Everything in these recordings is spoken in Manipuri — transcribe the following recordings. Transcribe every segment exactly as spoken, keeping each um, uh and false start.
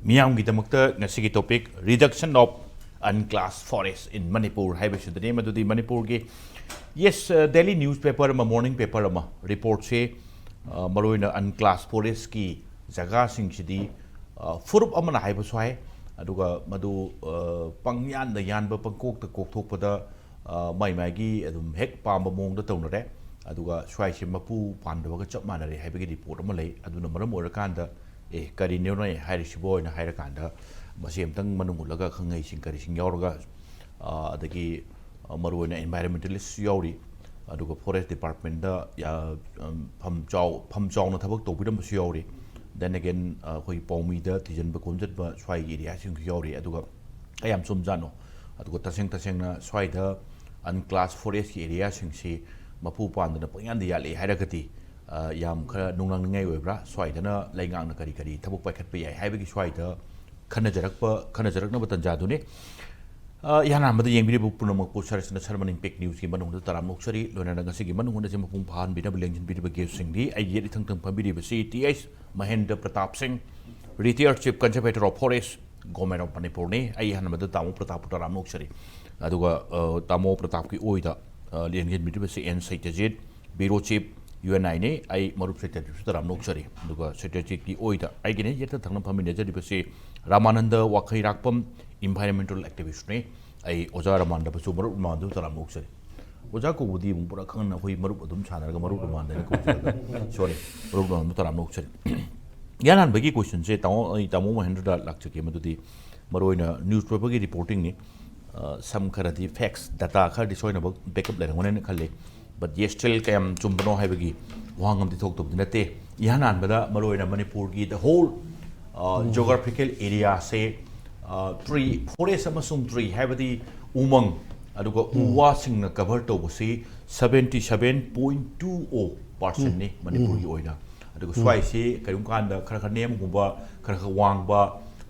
ꯃꯤꯌꯥꯝꯒꯤꯗꯃꯛꯇ ꯉꯁꯤꯒꯤ topic, reduction of unclassed forest in Manipur ꯍꯥꯏꯕꯁꯤꯗꯅꯤ꯫ ꯃꯗꯨꯗꯤ ꯃꯅꯤꯄꯨꯔꯒꯤ, yes, ꯗꯦꯂꯤ ꯅ꯭ꯌꯨꯁ ꯄꯦꯄꯔ ꯑꯃ, ꯃꯣꯔꯅꯤꯡ ꯄꯦꯄꯔ ꯑꯃ, ꯔꯤꯄꯣꯔꯠꯁꯦ ꯃꯔꯨꯑꯣꯏꯅ unclassed ꯐꯣꯔꯦꯁꯀꯤ ꯖꯒꯥꯁꯤꯡꯁꯤꯗꯤ ꯐꯨꯔꯨꯞ ꯑꯃꯅ ꯍꯥꯏꯕꯁꯨ ꯍꯥꯏ, ꯑꯗꯨꯒ ꯃꯗꯨ ꯄꯪꯌꯥꯟꯗ ꯌꯥꯟꯕ, ꯄꯪꯀꯣꯛꯇ ꯀꯣꯛꯊꯣꯛꯄꯗ ꯃꯥꯏ ꯃꯥꯏꯒꯤ ꯑꯗꯨꯝ ꯍꯦꯛ ꯄꯥꯝꯕ ꯃꯑꯣꯡꯗ ꯇꯧꯅꯔꯦ꯫ ꯑꯗꯨꯒ ꯁ꯭ꯋꯥꯏꯁꯦ ꯃꯄꯨ ꯄꯥꯟꯗꯕꯒ ꯆꯞ ꯃꯥꯟꯅꯔꯦ ꯍꯥꯏꯕꯒꯤ ꯔꯤꯄꯣꯔꯠ ꯑꯃ ꯂꯩ꯫ ꯑꯗꯨꯅ ꯃꯔꯝ ꯑꯣꯏꯔꯀꯥꯟꯗ, ꯑꯦ, ꯀꯔꯤꯅꯣꯅꯦ ꯍꯥꯏꯔꯤꯁꯤꯕꯣ ꯍꯥꯏꯅ ꯍꯥꯏꯔꯀꯥꯟꯗ, ꯃꯁꯤ ꯑꯝꯇꯪ ꯃꯅꯨꯡ ꯍꯨꯠꯂꯒ ꯈꯪꯍꯩꯁꯤꯡ ꯀꯔꯤꯁꯤꯡ ꯌꯥꯎꯔꯒ, ꯑꯗꯒꯤ ꯃꯔꯨꯑꯣꯏꯅ ꯏꯟꯚꯥꯏꯔꯣꯟꯃꯦꯟꯇꯦꯂꯤꯁ ꯌꯥꯎꯔꯤ, ꯑꯗꯨꯒ ꯐꯣꯔꯦꯁ ꯗꯤꯄꯥꯔꯠꯃꯦꯟꯗ ꯐꯝ ꯆꯥꯎ-, ꯐꯝ ꯆꯥꯎꯅ ꯊꯕꯛ ꯇꯧꯕꯤꯔꯝꯕꯁꯨ ꯌꯥꯎꯔꯤ꯫ Then again, ꯑꯩꯈꯣꯏꯒꯤ ꯄꯥꯎꯃꯤꯗ ꯊꯤꯖꯤꯟꯕ ꯈꯣꯝꯖꯤꯟꯕ ꯁ꯭ꯋꯥꯏꯒꯤ ꯑꯦꯔꯤꯌꯥꯁꯤꯡꯁꯨ ꯌꯥꯎꯔꯤ꯫ ꯑꯗꯨꯒ ꯀꯌꯥꯝ ꯆꯨꯝꯖꯥꯠꯅꯣ? ꯑꯗꯨꯒ ꯇꯁꯦꯡ ꯇꯁꯦꯡꯅ ꯁ꯭ꯋꯥꯏꯗ unclassed ꯐꯣꯔꯦꯁꯀꯤ ꯑꯦꯔꯤꯌꯥꯁꯤꯡꯁꯤ ꯃꯄꯨ ꯄꯥꯟꯗꯅ ꯄꯪꯌꯥꯟꯗ ꯌꯥꯜꯂꯛꯑꯦ ꯍꯥꯏꯔꯒꯗꯤ, ꯌꯥꯝ ꯈꯔ ꯅꯨꯡꯅꯥꯡꯅꯤꯡꯉꯥꯏ ꯑꯣꯏꯕ꯭ꯔꯥ? ꯁ꯭ꯋꯥꯏꯗꯅ ꯂꯩꯉꯥꯛꯅ ꯀꯔꯤ ꯀꯔꯤ ꯊꯕꯛ ꯄꯥꯏꯈꯠꯄ ꯌꯥꯏ ꯍꯥꯏꯕꯒꯤ ꯁ꯭ꯋꯥꯏꯗ ꯈꯟꯅꯖꯔꯛꯄ, ꯈꯟꯅꯖꯔꯛꯅꯕ ꯇꯥꯟꯖꯥꯗꯨꯅꯤ꯫ ꯏꯍꯥꯟ ꯍꯥꯟꯕꯗ ꯌꯦꯡꯕꯤꯔꯤꯕ ꯄꯨꯝꯅꯃꯛꯄꯨ ꯁꯔꯁꯅ ꯁꯔꯃꯅꯤꯡ ꯄꯦꯛ ꯅ꯭ꯌꯨꯁꯀꯤ ꯃꯅꯨꯡꯗ ꯇꯔꯥꯝꯅ ꯑꯣꯛꯆꯔꯤ꯫ ꯂꯣꯏꯅꯅ ꯉꯁꯤꯒꯤ ꯃꯅꯨꯡ ꯍꯨꯠꯅꯁꯤ ꯃꯄꯨꯡ ꯐꯥꯍꯟꯕꯤꯅꯕ ꯂꯦꯡꯁꯤꯟꯕꯤꯔꯤꯕ ꯒꯦꯁꯁꯤꯡꯗꯤ ꯑꯩꯒꯤ ꯌꯦꯠ ꯏꯊꯪ ꯊꯪ ꯐꯝꯕꯤꯔꯤꯕꯁꯤ ꯇꯤ ꯑꯩꯆ ꯃꯍꯦꯟꯗ꯭ꯔ ꯄ꯭ꯔꯇꯥꯞ ꯁꯤꯡ, retired Chief Conservator of Forest, Government of ꯃꯅꯤꯄꯨꯔꯅꯤ꯫ ꯑꯩ ꯏꯍꯥꯟ ꯍꯥꯟꯕꯗ ꯇꯥꯃꯣ ꯄ꯭ꯔꯇꯥꯞꯄꯨ ꯇꯔꯥꯝꯅ ꯑꯣꯛꯆꯔꯤ꯫ ꯑꯗꯨꯒ ꯇꯥꯃꯣ ꯄ꯭ꯔꯇꯥꯞꯀꯤ ꯑꯣꯏꯗ ꯂꯦꯡꯁꯤꯟꯕꯤꯔꯤꯕꯁꯤ N Seitajit, bureau chief, U N ꯑꯥꯏꯅꯤ꯫ ꯑꯩ ꯃꯔꯨꯞ ꯁꯩꯇꯖꯤꯠꯁꯨ ꯇꯔꯥꯝꯅ ꯑꯣꯛꯆꯔꯤ꯫ ꯑꯗꯨꯒ ꯁꯩꯇꯖꯤꯠꯀꯤ ꯑꯣꯏꯗ ꯑꯩꯒꯤꯅ ꯌꯦꯠꯇ ꯊꯪꯅ ꯐꯝꯃꯤꯟꯅꯖꯔꯤꯕꯁꯤ ꯔꯥꯃꯥꯅꯟꯗ ꯋꯥꯈꯩꯔꯥꯛꯄꯝ, ꯏꯟꯚꯥꯏꯔꯣꯟꯃꯦꯟꯇꯦꯜ ꯑꯦꯛꯇꯤꯚꯤꯁ꯭ꯠꯅꯤ꯫ ꯑꯩ ꯑꯣꯖꯥ ꯔꯥꯃꯥꯅꯟꯗꯕꯨꯁꯨ ꯃꯔꯨꯞ ꯔꯥꯃꯥꯅꯟꯗꯕꯨ ꯇꯔꯥꯝꯅ ꯑꯣꯛꯆꯔꯤ꯫ ꯑꯣꯖꯥ ꯀꯧꯕꯗꯤ ꯑꯃꯨꯛ ꯄꯨꯔꯥ ꯈꯪꯅ ꯑꯩꯈꯣꯏ ꯃꯔꯨꯞ ꯑꯗꯨꯝ ꯁꯥꯟꯅꯔꯒ ꯃꯔꯨꯞ ꯔꯥꯃꯥꯅꯟꯗꯅ ꯀꯧꯖꯔꯒ, ꯁꯣꯔꯤ, ꯃꯔꯨꯞ ꯔꯥꯃꯥꯅꯟꯗꯕꯨ ꯇꯔꯥꯝꯅ ꯑꯣꯛꯆꯔꯤ꯫ ꯏꯍꯥꯟ ꯍꯥꯟꯕꯒꯤ ꯀꯣꯏꯁꯟꯁꯦ ꯇꯥꯃꯣ, ꯑꯩ ꯇꯥꯃꯣ ꯃꯍꯦꯟꯗ꯭ꯔꯗ ꯂꯥꯛꯆꯒꯦ꯫ ꯃꯗꯨꯗꯤ ꯃꯔꯨꯑꯣꯏꯅ ꯅ꯭ꯌꯨꯁ ꯄꯦꯄꯔꯒꯤ ꯔꯤꯄꯣꯔꯇꯤꯡꯅꯤ꯫ ꯁꯝ ꯈꯔꯗꯤ ꯐꯦꯛꯁ, ꯗꯇꯥ ꯈꯔꯗꯤ ꯁꯣꯏꯅꯕ ꯕꯦꯛꯑꯞ ꯂꯩꯔꯝꯒꯅꯦꯅ ꯈꯜꯂꯤ꯫ But yes, still ꯀꯌꯥꯝ ꯆꯨꯝꯕꯅꯣ ꯍꯥꯏꯕꯒꯤ ꯋꯥꯍꯪ ꯑꯃꯗꯤ ꯊꯣꯛꯇꯕꯗꯤ ꯅꯠꯇꯦ꯫ ꯏꯍꯥꯟ ꯍꯥꯟꯕꯗ ꯃꯔꯨꯑꯣꯏꯅ ꯃꯅꯤꯄꯨꯔꯒꯤ the whole geographical ꯑꯦꯔꯤꯌꯥꯁꯦ tree, forest ꯑꯃꯁꯨꯡ ꯇ꯭ꯔꯤ ꯍꯥꯏꯕꯗꯤ ꯎꯃꯪ, ꯑꯗꯨꯒ ꯎ ꯋꯥꯁꯤꯡꯅ ꯀꯚꯔ ꯇꯧꯕꯁꯤ seventy seven point two zero percentꯅꯤ ꯃꯅꯤꯄꯨꯔꯒꯤ ꯑꯣꯏꯅ꯫ ꯑꯗꯨꯒ ꯁ꯭ꯋꯥꯏꯁꯤ ꯀꯔꯤꯒꯨꯝꯕ ꯀꯥꯟꯗ ꯈꯔ ꯈꯔ ꯅꯦꯝꯒꯨꯝꯕ, ꯈꯔ ꯈꯔ ꯋꯥꯡꯕ,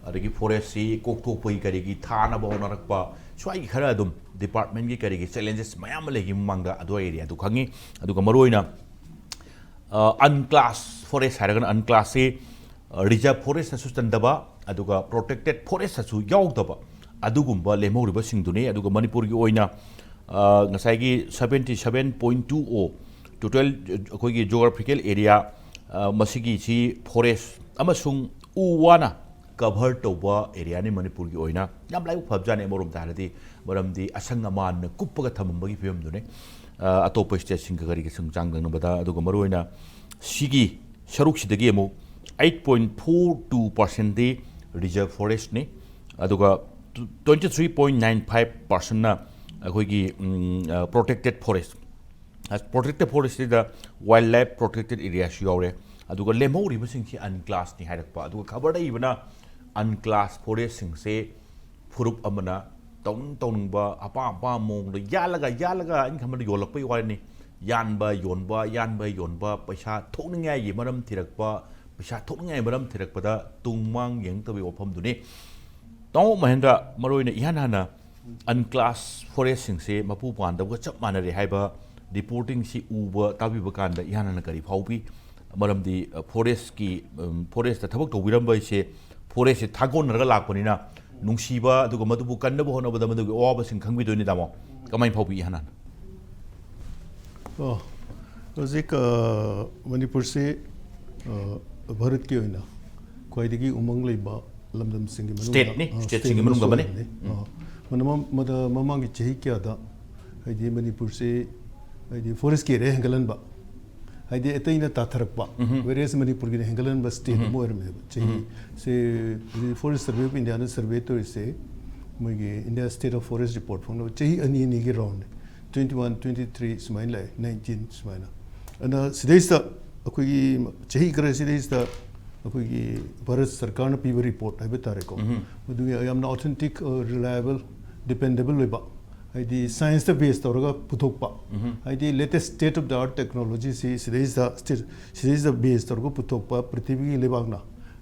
ꯑꯗꯒꯤ ꯐꯣꯔꯦꯁꯁꯤ ꯀꯣꯛꯊꯣꯛꯄꯒꯤ ꯀꯔꯤꯒꯤ ꯊꯥꯅꯕ ꯍꯣꯠꯅꯔꯛꯄ, ꯁ꯭ꯋꯥꯏꯒꯤ ꯈꯔ ꯑꯗꯨꯝ ꯗꯤꯄꯥꯔꯠꯃꯦꯟꯒꯤ ꯀꯔꯤꯒꯤ ꯆꯦꯂꯦꯟꯖꯦꯁ ꯃꯌꯥꯝ ꯑꯃ ꯂꯩꯈꯤꯕ ꯃꯃꯥꯡꯗ ꯑꯗꯨ ꯑꯦꯔꯤꯌꯥꯗꯨ ꯈꯪꯉꯤ꯫ ꯑꯗꯨꯒ ꯃꯔꯨꯑꯣꯏꯅ unclassed forest ꯍꯥꯏꯔꯒꯅ unclassedꯁꯤ reserve forestꯅꯁꯨ ꯆꯟꯗꯕ, ꯑꯗꯨꯒ protected forest ꯁꯨ ꯌꯥꯎꯗꯕ ꯑꯗꯨꯒꯨꯝꯕ ꯂꯦꯝꯍꯧꯔꯤꯕꯁꯤꯡꯗꯨꯅꯤ꯫ ꯑꯗꯨꯒ ꯃꯅꯤꯄꯨꯔꯒꯤ ꯑꯣꯏꯅ, ꯑ, ꯉꯁꯥꯏꯒꯤ seventy seven point two O total ꯑꯩꯈꯣꯏꯒꯤ geographical area, ꯑ, ꯃꯁꯤꯒꯤꯁꯤ forest ꯑꯃꯁꯨꯡ ꯎ ꯋꯥꯅ cover ꯇꯧꯕ area ꯅꯤ ꯃꯅꯤꯄꯨꯔꯒꯤ ꯑꯣꯏꯅ꯫ ꯌꯥꯝ ꯂꯥꯏꯕꯛ ꯐꯕꯖꯥꯠꯅꯤ ꯑꯃꯔꯣꯝꯗ ꯍꯥꯏꯔꯗꯤ, ꯃꯔꯝꯗꯤ ꯑꯁꯪ ꯑꯃꯥꯟꯅ ꯀꯨꯞꯄꯒ ꯊꯝꯃꯝꯕꯒꯤ ꯐꯤꯕꯝꯗꯨꯅꯤ꯫ ꯑ, ꯑꯇꯣꯞꯄ state ꯁꯤꯡꯒ ꯀꯔꯤꯒ ꯁꯨꯝ ꯆꯥꯡꯗꯝꯅꯕꯗ, ꯑꯗꯨꯒ ꯃꯔꯨꯑꯣꯏꯅ ꯁꯤꯒꯤ ꯁꯔꯨꯛꯁꯤꯗꯒꯤ ꯑꯃꯨꯛ eight point four two percent ꯗꯤ reserve forest ꯅꯤ, ꯑꯗꯨꯒ twenty three point nine five percent ꯅ ꯑꯩꯈꯣꯏꯒꯤ, ꯎꯝ, ꯑ, protected forest꯫ ꯑ, protected forest ꯁꯤꯗ wildlife protected area ꯁꯨ ꯌꯥꯎꯔꯦ꯫ ꯑꯗꯨꯒ ꯂꯦꯝꯍꯧꯔꯤꯕꯁꯤꯡꯁꯤ unclassed ꯅꯤ ꯍꯥꯏꯔꯛꯄ꯫ ꯑꯗꯨꯒ ꯈꯕꯔꯗ ꯏꯕꯅ unclassed forest ꯁꯤꯡꯁꯦ ꯐꯨꯔꯨꯞ ꯑꯃꯅ ꯇꯧꯅꯤꯡ ꯇꯧꯅꯤꯡꯕ, ꯑꯄꯥꯝ ꯑꯄꯥꯝꯕ ꯃꯑꯣꯡꯗ ꯌꯥꯜꯂꯒ, ꯌꯥꯜꯂꯒ ꯑꯩꯅ ꯈꯟꯕꯗ ꯌꯣꯜꯂꯛꯄꯒꯤ ꯋꯥꯔꯤꯅꯤ꯫ ꯌꯥꯟꯕ, ꯌꯣꯟꯕ, ꯌꯥꯟꯕ, ꯌꯣꯟꯕ, ꯄꯩꯁꯥ ꯊꯣꯛꯅꯤꯡꯉꯥꯏꯒꯤ ꯃꯔꯝ ꯊꯤꯔꯛꯄ, ꯄꯩꯁꯥ ꯊꯣꯛꯅꯤꯡꯉꯥꯏ ꯃꯔꯝ ꯊꯤꯔꯛꯄꯗ ꯇꯨꯡ ꯃꯥꯡ ꯌꯦꯡꯉꯛꯇꯕꯒꯤ ꯋꯥꯐꯝꯗꯨꯅꯤ꯫ ꯇꯥꯃꯣ ꯃꯍꯦꯟꯗ꯭ꯔ, ꯃꯔꯨꯑꯣꯏꯅ ꯏꯍꯥꯟ ꯍꯥꯟꯅ unclassed forest ꯁꯤꯡꯁꯦ ꯃꯄꯨ ꯄꯥꯟꯗꯕꯒ ꯆꯞ ꯃꯥꯟꯅꯔꯦ ꯍꯥꯏꯕ reporting ꯁꯤ ꯎꯕ, ꯇꯥꯕꯤꯕ ꯀꯥꯟꯗ ꯏꯍꯥꯟ ꯍꯥꯟꯅ ꯀꯔꯤ ꯐꯥꯎꯕꯤ? ꯃꯔꯝꯗꯤ, ꯑ, forest ꯀꯤ, ꯎꯝ, forest ꯇ ꯊꯕꯛ ꯇꯧꯕꯤꯔꯝꯕ ꯑꯩꯁꯦ forest ꯁꯦ ꯊꯥꯒꯣꯟꯅꯔꯒ ꯂꯥꯛꯄꯅꯤꯅ, ꯅꯨꯡꯁꯤꯕ, ꯑꯗꯨꯒ ꯃꯗꯨꯕꯨ ꯀꯟꯅꯕ ꯍꯣꯠꯅꯕꯗ ꯃꯗꯨꯒꯤ ꯑꯋꯥꯕꯁꯤꯡ ꯈꯪꯕꯤꯗꯣꯏꯅꯤ, ꯇꯥꯃꯣ꯫ ꯀꯃꯥꯏꯅ ꯐꯥꯎꯕꯤ, ꯏꯍꯥꯟ ꯍꯥꯟꯅ? ꯑꯣ, ꯍꯧꯖꯤꯛ, ꯑ, ꯃꯅꯤꯄꯨꯔꯁꯤ, ꯑ, ꯚꯥꯔꯠꯀꯤ ꯑꯣꯏꯅ ꯈ꯭ꯋꯥꯏꯗꯒꯤ ꯎꯃꯪ ꯂꯩꯕ ꯂꯝꯗꯝꯁꯤꯡꯒꯤ ꯃꯅꯨꯡꯗ, state ꯅꯤ, ꯑ, state ꯁꯤꯡꯒꯤ state ꯃꯅꯨꯡꯗ ꯑꯃꯅꯤ꯫ ꯑꯃꯁꯨ ꯑꯣꯏꯕꯅꯤ꯫ ꯎꯝ꯫ ꯑ, ꯃꯅꯃ-, ꯃꯗ-, ꯃꯃꯥꯡꯒꯤ ꯆꯍꯤ ꯀꯌꯥꯗ ꯍꯥꯏꯗꯤ ꯃꯅꯤꯄꯨꯔꯁꯤ ꯍꯥꯏꯗꯤ forest ꯀꯤ area ꯍꯦꯟꯒꯠꯍꯟꯕ, ꯍꯥꯏꯗꯤ ꯑꯇꯩꯅ ꯇꯥꯊꯔꯛꯄ, ꯎꯝꯍꯨꯝ꯫ Whereas ꯃꯅꯤꯄꯨꯔꯒꯤꯅ ꯍꯦꯟꯒꯠꯍꯟꯕ state ꯎꯝꯍꯨꯝ꯫ ꯑꯃ ꯑꯣꯏꯔꯝꯃꯦꯕ꯫ ꯆꯍꯤ ꯎꯝꯍꯨꯝ꯫ ꯁꯦ, ꯍꯧꯖꯤꯛ Forest Survey of India ꯅ survey ꯇꯧꯔꯤꯁꯦ, ꯃꯣꯏꯒꯤ India State of Forest Report ꯐꯪꯅꯕ ꯆꯍꯤ ꯑꯅꯤ ꯑꯅꯤꯒꯤ round ꯅꯤ꯫ Twenty one, twenty three ꯁꯨꯃꯥꯏꯅ ꯂꯥꯛꯑꯦ, nineteen ꯁꯨꯃꯥꯏꯅ꯫ ꯑꯗꯨꯅ ꯁꯤꯗꯩꯁꯤꯗ ꯑꯩꯈꯣꯏꯒꯤ ꯆꯍꯤ ꯈꯔ ꯁꯤꯗꯩꯁꯤꯗ ꯑꯩꯈꯣꯏꯒꯤ ꯚꯥꯔꯠ ꯁꯔꯀꯥꯔꯅ ꯄꯤꯕ report ꯍꯥꯏꯕ ꯇꯥꯔꯦꯀꯣ꯫ ꯎꯝꯍꯨꯝ꯫ ꯃꯗꯨꯒꯤ ꯌꯥꯝꯅ authentic, ꯑ, reliable, dependable ꯑꯣꯏꯕ, ꯍꯥꯏꯗꯤ science ꯇ base ꯇꯧꯔꯒ ꯄꯨꯊꯣꯛꯄ, ꯎꯝꯍꯨꯝ꯫ ꯍꯥꯏꯗꯤ latest state of the art technology ꯁꯤ ꯁꯤꯗꯩꯁꯤꯗ, ꯁꯤꯗꯩꯁꯤꯗ base ꯇꯧꯔꯒ ꯄꯨꯊꯣꯛꯄ ꯄ꯭ꯔꯤꯊꯤꯕꯤꯒꯤ ꯂꯩꯕꯥꯛꯅ,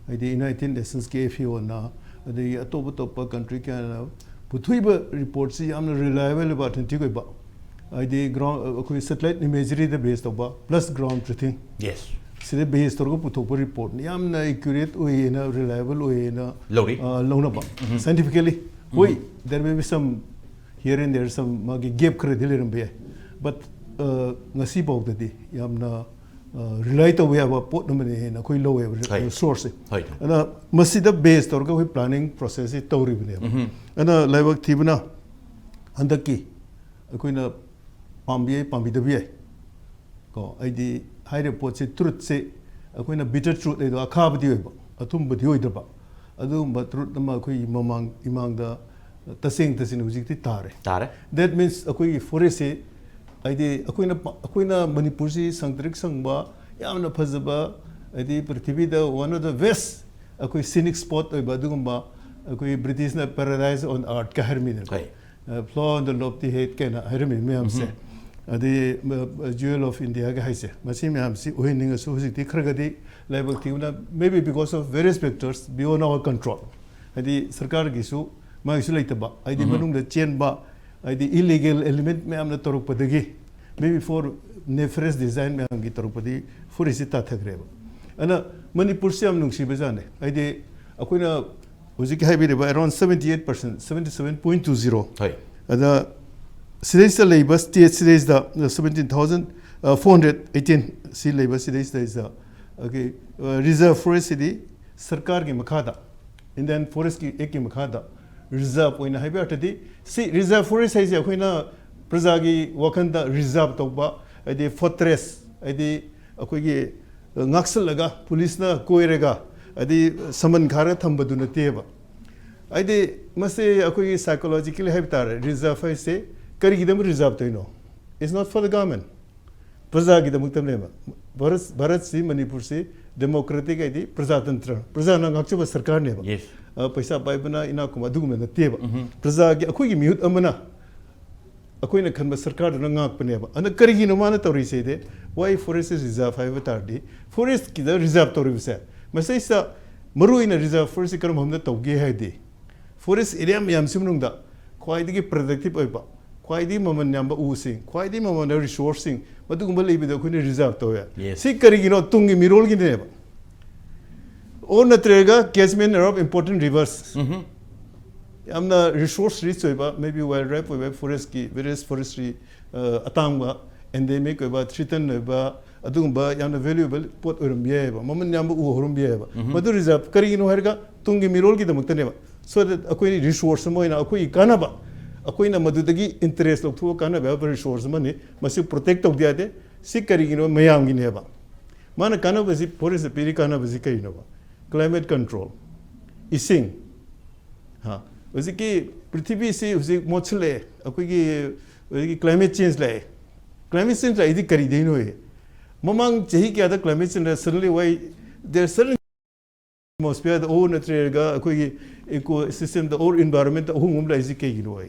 ꯍꯥꯏꯗꯤ United Nations ꯀꯤ F A O ꯅ, ꯑꯗꯒꯤ ꯑꯇꯣꯞ ꯑꯇꯣꯞꯄ country ꯀꯌꯥꯅ ꯄꯨꯊꯣꯛꯏꯕ report ꯁꯤ ꯌꯥꯝꯅ reliable ꯑꯣꯏꯕ, authentic ꯑꯣꯏꯕ, ꯍꯥꯏꯗꯤ ground, ꯑꯩꯈꯣꯏ satellite imagery ꯗ base ꯇꯧꯕ plus ground truthing꯫ Yes꯫ ꯁꯤꯗ ꯕꯦꯁ ꯇꯧꯔꯒ ꯄꯨꯊꯣꯛꯄ ꯔꯤꯄꯣꯔꯠꯅꯤ, ꯌꯥꯝꯅ ꯑꯦꯀ꯭ꯌꯨꯔꯦꯠ ꯑꯣꯏꯌꯦꯅ, ꯔꯤꯂꯥꯏꯕꯜ ꯑꯣꯏꯌꯦꯅ ꯂꯧꯔꯤ꯫ ꯑ, ꯂꯧꯅꯕ ꯁꯥꯏꯟꯇꯤꯐꯤꯀꯦꯂꯤ꯫ ꯍꯣꯏ, there may be some here and there some ꯃꯥꯒꯤ ꯒꯦꯞ ꯈꯔꯗꯤ ꯂꯩꯔꯝꯕ ꯌꯥꯏ, ꯕꯠ ꯉꯁꯤ ꯐꯥꯎꯗꯗꯤ ꯌꯥꯝꯅ ꯔꯤꯂꯥꯏ ꯇꯧꯕ ꯌꯥꯕ ꯄꯣꯠ ꯑꯃꯅꯤ ꯍꯥꯏꯅ ꯑꯩꯈꯣꯏ ꯂꯧꯋꯦꯕ ꯍꯣꯏ꯫ ꯁꯣꯔꯁꯁꯦ꯫ ꯍꯣꯏ꯫ ꯑꯗꯨꯅ ꯃꯁꯤꯗ ꯕꯦꯁ ꯇꯧꯔꯒ ꯑꯩꯈꯣꯏ ꯄ꯭ꯂꯥꯅꯤꯡ ꯄ꯭ꯔꯣꯁꯦꯁꯁꯤ ꯇꯧꯔꯤꯕꯅꯦꯕ꯫ ꯑꯗꯨꯅ ꯂꯥꯏꯕꯛ ꯊꯤꯕꯅ ꯍꯟꯗꯛꯀꯤ ꯑꯩꯈꯣꯏꯅ ꯄꯥꯝꯕ ꯌꯥꯏ, ꯄꯥꯝꯕꯤꯗꯕ ꯌꯥꯏ꯫ ꯀꯣ, ꯑꯩꯗꯤ ꯍꯥꯏꯔꯤꯕ ꯄꯣꯠꯁꯤ, ꯇ꯭ꯔꯨꯠꯁꯤ ꯑꯩꯈꯣꯏꯅ ꯕꯤꯇꯔ ꯇ꯭ꯔꯨꯠ ꯍꯥꯏꯗꯣ, ꯑꯈꯥꯕꯗꯤ ꯑꯣꯏꯕ, ꯑꯊꯨꯝꯕꯗꯤ ꯑꯣꯏꯗꯕ, ꯑꯗꯨꯒꯨꯝꯕ ꯇ꯭ꯔꯨꯠ ꯑꯃ ꯑꯩꯈꯣꯏꯒꯤ ꯃꯃꯥꯡ ꯏꯃꯥꯡꯗ ꯇꯁꯦꯡ ꯇꯁꯦꯡꯅ ꯍꯧꯖꯤꯛꯇꯤ ꯇꯥꯔꯦ꯫ ꯇꯥꯔꯦ꯫ That means ꯑꯩꯈꯣꯏꯒꯤ ꯐꯣꯔꯦꯁꯁꯤ, ꯍꯥꯏꯗꯤ ꯑꯩꯈꯣꯏꯅ ꯄ-, ꯑꯩꯈꯣꯏꯅ ꯃꯅꯤꯄꯨꯔꯁꯤ ꯁꯪꯇ꯭ꯔꯤꯛ ꯁꯪꯕ, ꯌꯥꯝꯅ ꯐꯖꯕ, ꯍꯥꯏꯗꯤ ꯄ꯭ꯔꯤꯊꯤꯕꯤꯗ one of the best ꯑꯩꯈꯣꯏ ꯁꯤꯅꯤꯛ ꯁ꯭ꯄꯣꯠ ꯑꯣꯏꯕ ꯑꯗꯨꯒꯨꯝꯕ, ꯑꯩꯈꯣꯏ ꯕ꯭ꯔꯤꯇꯤꯁꯅ Paradise on Earth ꯀ ꯍꯥꯏꯔꯝꯃꯤꯗꯅ꯫ ꯍꯣꯏ꯫ Flower on the Lofty Height ꯀꯥꯏꯅ ꯍꯥꯏꯔꯝꯃꯤ ꯃꯌꯥꯝꯁꯦ꯫ ꯑꯗꯩ Jewel of India ꯒ ꯍꯥꯏꯁꯦ, ꯃꯁꯤ ꯃꯌꯥꯝꯁꯤ ꯎꯍꯟꯅꯤꯡꯉꯁꯨ ꯍꯧꯖꯤꯛꯇꯤ ꯈꯔꯒꯗꯤ ꯂꯥꯏꯕꯛ ꯊꯤꯕꯅ, maybe because of various factors beyond our control, ꯍꯥꯏꯗꯤ ꯁꯔꯀꯥꯔꯒꯤꯁꯨ ꯃꯥꯒꯤꯁꯨ ꯂꯩꯇꯕ, ꯍꯥꯏꯗꯤ ꯃꯅꯨꯡꯗ ꯆꯦꯟꯕ, ꯍꯥꯏꯗꯤ ꯏꯂꯤꯒꯦꯜ ꯑꯦꯂꯤꯃꯦꯟꯠ ꯃꯌꯥꯝꯅ ꯇꯧꯔꯛꯄꯗꯒꯤ, maybe for nefarious design ꯃꯌꯥꯝꯒꯤ ꯇꯧꯔꯛꯄꯗꯒꯤ ꯐꯣꯔꯦꯁꯁꯤ ꯇꯥꯊꯈ꯭ꯔꯦꯕ꯫ ꯑꯗꯨꯅ ꯃꯅꯤꯄꯨꯔꯁꯤ ꯌꯥꯝ ꯅꯨꯡꯁꯤꯕꯖꯥꯠꯅꯤ꯫ ꯍꯥꯏꯗꯤ ꯑꯩꯈꯣꯏꯅ ꯍꯧꯖꯤꯛꯀꯤ ꯍꯥꯏꯕꯤꯔꯤꯕ around seventy eight percent, seventy seven point two zero꯫ ꯍꯣꯏ꯫ ꯑꯗ ꯁꯤꯗꯩꯁꯤꯗ ꯂꯩꯕ ꯁ꯭ꯇꯦꯠ ꯁꯤꯗꯩꯁꯤꯗ seventeen thousand four hundred eighteen ꯁꯤ ꯂꯩꯕ ꯁꯤꯗꯩꯁꯤꯗꯩꯁꯤꯗ ꯑꯩꯈꯣꯏꯒꯤ ꯔꯤꯖꯔꯚ ꯐꯣꯔꯦꯁꯁꯤꯗꯤ ꯁꯔꯀꯥꯔꯒꯤ ꯃꯈꯥꯗ, Indian Forest ꯀꯤ Act ꯀꯤ ꯃꯈꯥꯗ ꯔꯤꯖꯔꯚ ꯑꯣꯏꯅ ꯍꯥꯏꯕ ꯌꯥꯔꯒꯗꯤ, ꯁꯤ ꯔꯤꯖꯔꯚ ꯐꯣꯔꯦꯁ ꯍꯥꯏꯁꯦ ꯑꯩꯈꯣꯏꯅ ꯄ꯭ꯔꯖꯥꯒꯤ ꯋꯥꯈꯜꯗ ꯔꯤꯖꯔꯚ ꯇꯧꯕ, ꯍꯥꯏꯗꯤ ꯐꯣꯔꯇ꯭ꯔꯦꯁ, ꯍꯥꯏꯗꯤ ꯑꯩꯈꯣꯏꯒꯤ ꯉꯥꯛꯁꯜꯂꯒ, ꯄꯨꯂꯤꯁꯅ ꯀꯣꯏꯔꯒ, ꯍꯥꯏꯗꯤ ꯁꯃꯟ ꯈꯥꯔꯒ ꯊꯝꯕꯗꯨ ꯅꯠꯇꯦꯕ꯫ ꯍꯥꯏꯗꯤ ꯃꯁꯤ ꯑꯩꯈꯣꯏꯒꯤ psychologically ꯍꯥꯏꯕ ꯇꯥꯔꯦ, ꯔꯤꯖꯔꯚ ꯍꯥꯏꯁꯦ ꯀꯔꯤꯒꯤꯗꯃꯛ ꯔꯤꯖꯔꯚ ꯇꯧꯔꯤꯅꯣ? It's not for the government. ꯄ꯭ꯔꯖꯥꯒꯤꯗꯃꯛꯇꯅꯦꯕ꯫ Bharat, ꯚꯥꯔꯠꯁꯤ, ꯃꯅꯤꯄꯨꯔꯁꯤ democratic ꯍꯥꯏꯗꯤ ꯄ꯭ꯔꯖꯥꯇꯟꯇ꯭ꯔ, ꯄ꯭ꯔꯖꯥꯅ ꯉꯥꯛꯆꯕ ꯁꯔꯀꯥꯔꯅꯦꯕ꯫ Yes. ꯑ, ꯄꯩꯁꯥ ꯄꯥꯏꯕꯅ, ꯏꯅꯥꯛ ꯈꯨꯟꯕ ꯑꯗꯨꯒꯨꯝꯕ ꯅꯠꯇꯦꯕ꯫ ꯄ꯭ꯔꯖꯥꯒꯤ, ꯑꯩꯈꯣꯏꯒꯤ ꯃꯤꯍꯨꯠ ꯑꯃꯅ ꯑꯩꯈꯣꯏꯅ ꯈꯟꯕ ꯁꯔꯀꯥꯔꯗꯨꯅ ꯉꯥꯛꯄꯅꯦꯕ꯫ ꯑꯗꯨꯅ ꯀꯔꯤꯒꯤꯅꯣ ꯃꯥꯅ ꯇꯧꯔꯤꯁꯦ ꯍꯥꯏꯗꯤ, why forest is reserve ꯍꯥꯏꯕ ꯇꯥꯔꯗꯤ, ꯐꯣꯔꯦꯁꯀꯤꯗ ꯔꯤꯖꯔꯚ ꯇꯧꯔꯤꯕꯁꯦ, ꯃꯁꯤꯗꯩꯁꯤꯗ ꯃꯔꯨꯑꯣꯏꯅ ꯔꯤꯖꯔꯚ ꯐꯣꯔꯦꯁꯁꯤ ꯀꯔꯝꯕ ꯃꯐꯝꯗ ꯇꯧꯒꯦ ꯍꯥꯏꯗꯤ, ꯐꯣꯔꯦꯁ ꯑꯦꯔꯤꯌꯥ ꯃꯌꯥꯝꯁꯤ ꯃꯅꯨꯡꯗ ꯈ꯭ꯋꯥꯏꯗꯒꯤ ꯄ꯭ꯔꯗꯛꯇꯤꯚ ꯑꯣꯏꯕ, ꯈ꯭ꯋꯥꯏꯗꯒꯤ ꯃꯃꯜ ꯌꯥꯝꯕ ꯎꯁꯤꯡ, ꯈ꯭ꯋꯥꯏꯗꯒꯤ ꯃꯃꯜ ꯌꯥꯝꯕ ꯔꯤꯁꯣꯔꯁꯁꯤꯡ, ꯃꯗꯨꯒꯨꯝꯕ ꯂꯩꯕꯗꯣ ꯑꯩꯈꯣꯏꯅ ꯔꯤꯖꯥꯔꯚ ꯇꯧꯋꯦ꯫ Yes. ꯁꯤ ꯀꯔꯤꯒꯤꯅꯣ? ꯇꯨꯡꯒꯤ ꯃꯤꯔꯣꯜꯒꯤꯅꯦꯕ꯫ ꯑꯣ ꯅꯠꯇ꯭ꯔꯒ catchment of important rivers, ꯌꯥꯝꯅ ꯔꯤꯁꯣꯔꯁ ꯔꯤꯆ ꯑꯣꯏꯕ, maybe wild life ꯑꯣꯏꯕ, ꯐꯣꯔꯦꯁꯀꯤ, various forestry, ꯑꯇꯥꯡꯕ, endemic ꯑꯣꯏꯕ, threaten ꯑꯣꯏꯕ, ꯑꯗꯨꯒꯨꯝꯕ ꯌꯥꯝꯅ ꯚꯦꯂꯨꯑꯦꯕꯜ ꯄꯣꯠ ꯑꯣꯏꯔꯝꯕ ꯌꯥꯏꯑꯕ, ꯃꯃꯜ ꯌꯥꯝꯕ ꯎ ꯍꯧꯔꯝꯕ ꯌꯥꯏꯑꯕ꯫ ꯃꯗꯨ ꯔꯤꯖꯥꯔꯚ ꯀꯔꯤꯒꯤꯅꯣ ꯍꯥꯏꯔꯒ ꯇꯨꯡꯒꯤ ꯃꯤꯔꯣꯜꯒꯤꯗꯃꯛꯇꯅꯦꯕ꯫ So that ꯑꯩꯈꯣꯏ ꯔꯤꯁꯣꯔꯁ ꯑꯃ ꯑꯣꯏꯅ ꯑꯩꯈꯣꯏꯒꯤ ꯀꯥꯟꯅꯕ, ꯑꯩꯈꯣꯏꯅ ꯃꯗꯨꯗꯒꯤ ꯏꯟꯇꯔꯦꯁ ꯂꯧꯊꯣꯛꯑ ꯀꯥꯟꯅꯕ ꯌꯥꯕ ꯔꯤꯁꯣꯔꯁ ꯑꯃꯅꯤ꯫ ꯃꯁꯤ ꯄ꯭ꯔꯣꯇꯦꯛ ꯇꯧꯗ ꯌꯥꯗꯦ꯫ ꯁꯤ ꯀꯔꯤꯒꯤꯅꯣ? ꯃꯌꯥꯝꯒꯤꯅꯦꯕ꯫ ꯃꯥꯅ ꯀꯥꯟꯅꯕꯁꯤ, ꯐꯣꯔꯦꯁꯇ ꯄꯤꯔꯤ ꯀꯥꯟꯅꯕꯁꯤ ꯀꯔꯤꯅꯣꯕ? Climate control, ꯏꯁꯤꯡ, ꯍꯥ, ꯍꯧꯖꯤꯛꯀꯤ ꯄ꯭ꯔꯤꯊꯤꯕꯤꯁꯤ ꯍꯧꯖꯤꯛ ꯃꯣꯠꯁꯤꯜꯂꯛꯑꯦ, ꯑꯩꯈꯣꯏꯒꯤ ꯍꯧꯖꯤꯛꯀꯤ climate change ꯂꯥꯛꯑꯦ꯫ Climate change ꯂꯥꯛꯏꯗꯤ ꯀꯔꯤꯗꯩꯅꯣ? ꯃꯃꯥꯡ ꯆꯍꯤ ꯀꯌꯥꯗ climate change ꯂꯥꯛꯑꯦ? Suddenly why there sudden atmosphere ꯗ ꯑꯣ ꯅꯠꯇ꯭ꯔꯒ ꯑꯩꯈꯣꯏꯒꯤ ꯏꯀꯣ ꯁꯤꯁꯇꯦꯝꯗ ꯑꯣ ꯏꯟꯚꯥꯏꯔꯣꯟꯃꯦꯟꯇ ꯑꯍꯣꯡꯕ ꯑꯃ ꯂꯥꯛꯏꯁꯤ ꯀꯩꯒꯤꯅꯣ?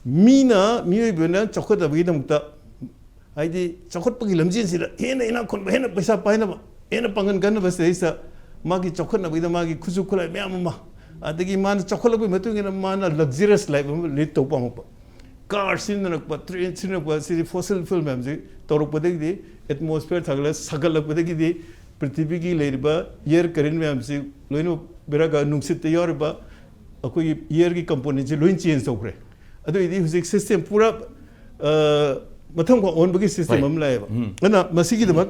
ꯃꯤꯅ, ꯃꯤꯑꯣꯏꯕꯅ ꯆꯥꯎꯈꯠꯅꯕꯒꯤꯗꯃꯛꯇ, ꯍꯥꯏꯗꯤ ꯆꯥꯎꯈꯠꯄꯒꯤ ꯂꯝꯖꯦꯟꯁꯤꯗ ꯍꯦꯟꯅ ꯏꯅꯥꯛ ꯈꯨꯟꯕ, ꯍꯦꯟꯅ ꯄꯩꯁꯥ ꯄꯥꯏꯅꯕ, ꯍꯦꯟꯅ ꯄꯥꯡꯒꯜ ꯀꯟꯅꯕ ꯁꯤꯗꯩꯁꯤꯗ ꯃꯥꯒꯤ ꯆꯥꯎꯈꯠꯅꯕꯒꯤꯗ ꯃꯥꯒꯤ ꯈꯨꯠꯁꯨ ꯈꯨꯠꯂꯥꯏ ꯃꯌꯥꯝ ꯑꯃ, ꯑꯗꯒꯤ ꯃꯥꯅ ꯆꯥꯎꯈꯠꯂꯛꯄꯒꯤ ꯃꯇꯨꯡ ꯏꯟꯅ ꯃꯥꯅ luxurious life ꯑꯃ ꯂꯤꯗ ꯇꯧꯕ ꯄꯥꯝꯃꯛꯄ꯫ ꯀꯥꯔ ꯁꯤꯖꯤꯟꯅꯔꯛꯄ, ꯇ꯭ꯔꯦꯟ ꯁꯤꯖꯤꯟꯅꯔꯛꯄ, ꯁꯤꯗꯤ ꯐꯣꯁꯤꯜ ꯐ꯭ꯌꯨꯜ ꯃꯌꯥꯝꯁꯤ ꯇꯧꯔꯛꯄꯗꯒꯤꯗꯤ ꯑꯦꯠꯃꯣꯁꯐꯤꯌꯔ ꯊꯥꯒꯠꯂ ꯁꯥꯒꯠꯂꯛꯄꯗꯒꯤꯗꯤ ꯄ꯭ꯔꯤꯊꯤꯕꯤꯒꯤ ꯂꯩꯔꯤꯕ ꯏꯌꯔ ꯀꯔꯦꯟ ꯃꯌꯥꯝꯁꯤ ꯂꯣꯏꯅꯃꯛ ꯕꯦꯔꯥꯒ ꯅꯨꯡꯁꯤꯠꯇ ꯌꯥꯎꯔꯤꯕ ꯑꯩꯈꯣꯏꯒꯤ ꯏꯌꯔꯒꯤ ꯀꯝꯄꯣꯅꯦꯟꯁꯤ ꯂꯣꯏ ꯆꯦꯟꯖ ꯇꯧꯈ꯭ꯔꯦ꯫ ꯑꯗꯨꯏꯗꯤ ꯍꯧꯖꯤꯛ ꯁꯤꯁꯇꯦꯝ ꯄꯨꯔꯥ, ꯑ, ꯃꯊꯪ ꯃꯈꯥ ꯑꯣꯟꯕꯒꯤ ꯁꯤꯁꯇꯦꯝ ꯍꯣꯏ꯫ ꯑꯃ ꯂꯥꯛꯑꯦꯕ꯫ ꯎꯝ꯫ ꯑꯗꯨꯅ ꯃꯁꯤꯒꯤꯗꯃꯛ,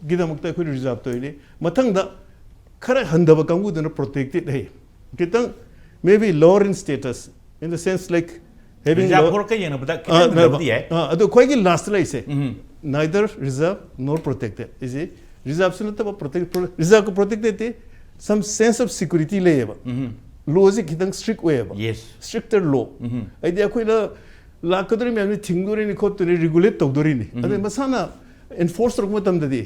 ꯒꯤꯗꯃꯛꯇ ꯑꯩꯈꯣꯏꯅ ꯔꯤꯖꯥꯔꯚ ꯇꯧꯔꯤꯅꯤ꯫ ꯃꯊꯪꯗ ꯈꯔ ꯍꯟꯊꯕ ꯀꯥꯡꯕꯨꯗꯨꯅ ꯄ꯭ꯔꯣꯇꯦꯛꯇꯦꯠ ꯍꯥꯏ꯫ ꯈꯤꯇꯪ maybe lower in status, in the sense like having reserve low- ꯐꯣꯔꯦꯁꯀ ꯌꯦꯡꯅꯕꯗ ꯑ, ꯈꯤꯇꯪ ꯍꯟꯊꯕꯗꯤ ꯌꯥꯏ꯫ ꯑ, ꯑꯗꯣ ꯈ꯭ꯋꯥꯏꯒꯤ ꯂꯥꯁꯇ ꯂꯩꯁꯦ, ꯎꯝ꯫ Neither reserve nor protected ꯍꯥꯏꯁꯦ꯫ ꯔꯤꯖꯥꯔꯚꯁꯨ ꯅꯠꯇꯕ ꯄ꯭ꯔꯣꯇꯦꯛ, ꯔꯤꯖꯥꯔꯚꯀ ꯄ꯭ꯔꯣꯇꯦꯛ ꯂꯩꯇꯦ꯫ Some sense of security ꯂꯩꯌꯦꯕ꯫ ꯎꯝ꯫ ꯂꯣꯁꯤ ꯈꯤꯇꯪ ꯁ꯭ꯇ꯭ꯔꯤꯛ ꯑꯣꯏꯌꯦꯕ꯫ Yes. ꯁ꯭ꯇ꯭ꯔꯤꯛꯇꯔ ꯂꯣ꯫ ꯎꯝ꯫ ꯍꯥꯏꯗꯤ ꯑꯩꯈꯣꯏꯅ ꯂꯥꯛꯀꯗꯧꯔꯤ ꯃꯌꯥꯝꯁꯤ ꯊꯤꯡꯗꯣꯔꯤꯅꯤ, ꯈꯣꯠꯇꯣꯔꯤꯅꯤ, ꯔꯤꯒꯨꯂꯦꯠ ꯇꯧꯗꯣꯔꯤꯅꯤ꯫ ꯎꯝ꯫ ꯑꯗꯩ ꯃꯁꯥꯅ ꯑꯦꯟꯐꯣꯔꯁ ꯇꯧꯔꯛꯄ ꯃꯇꯝꯗꯗꯤ,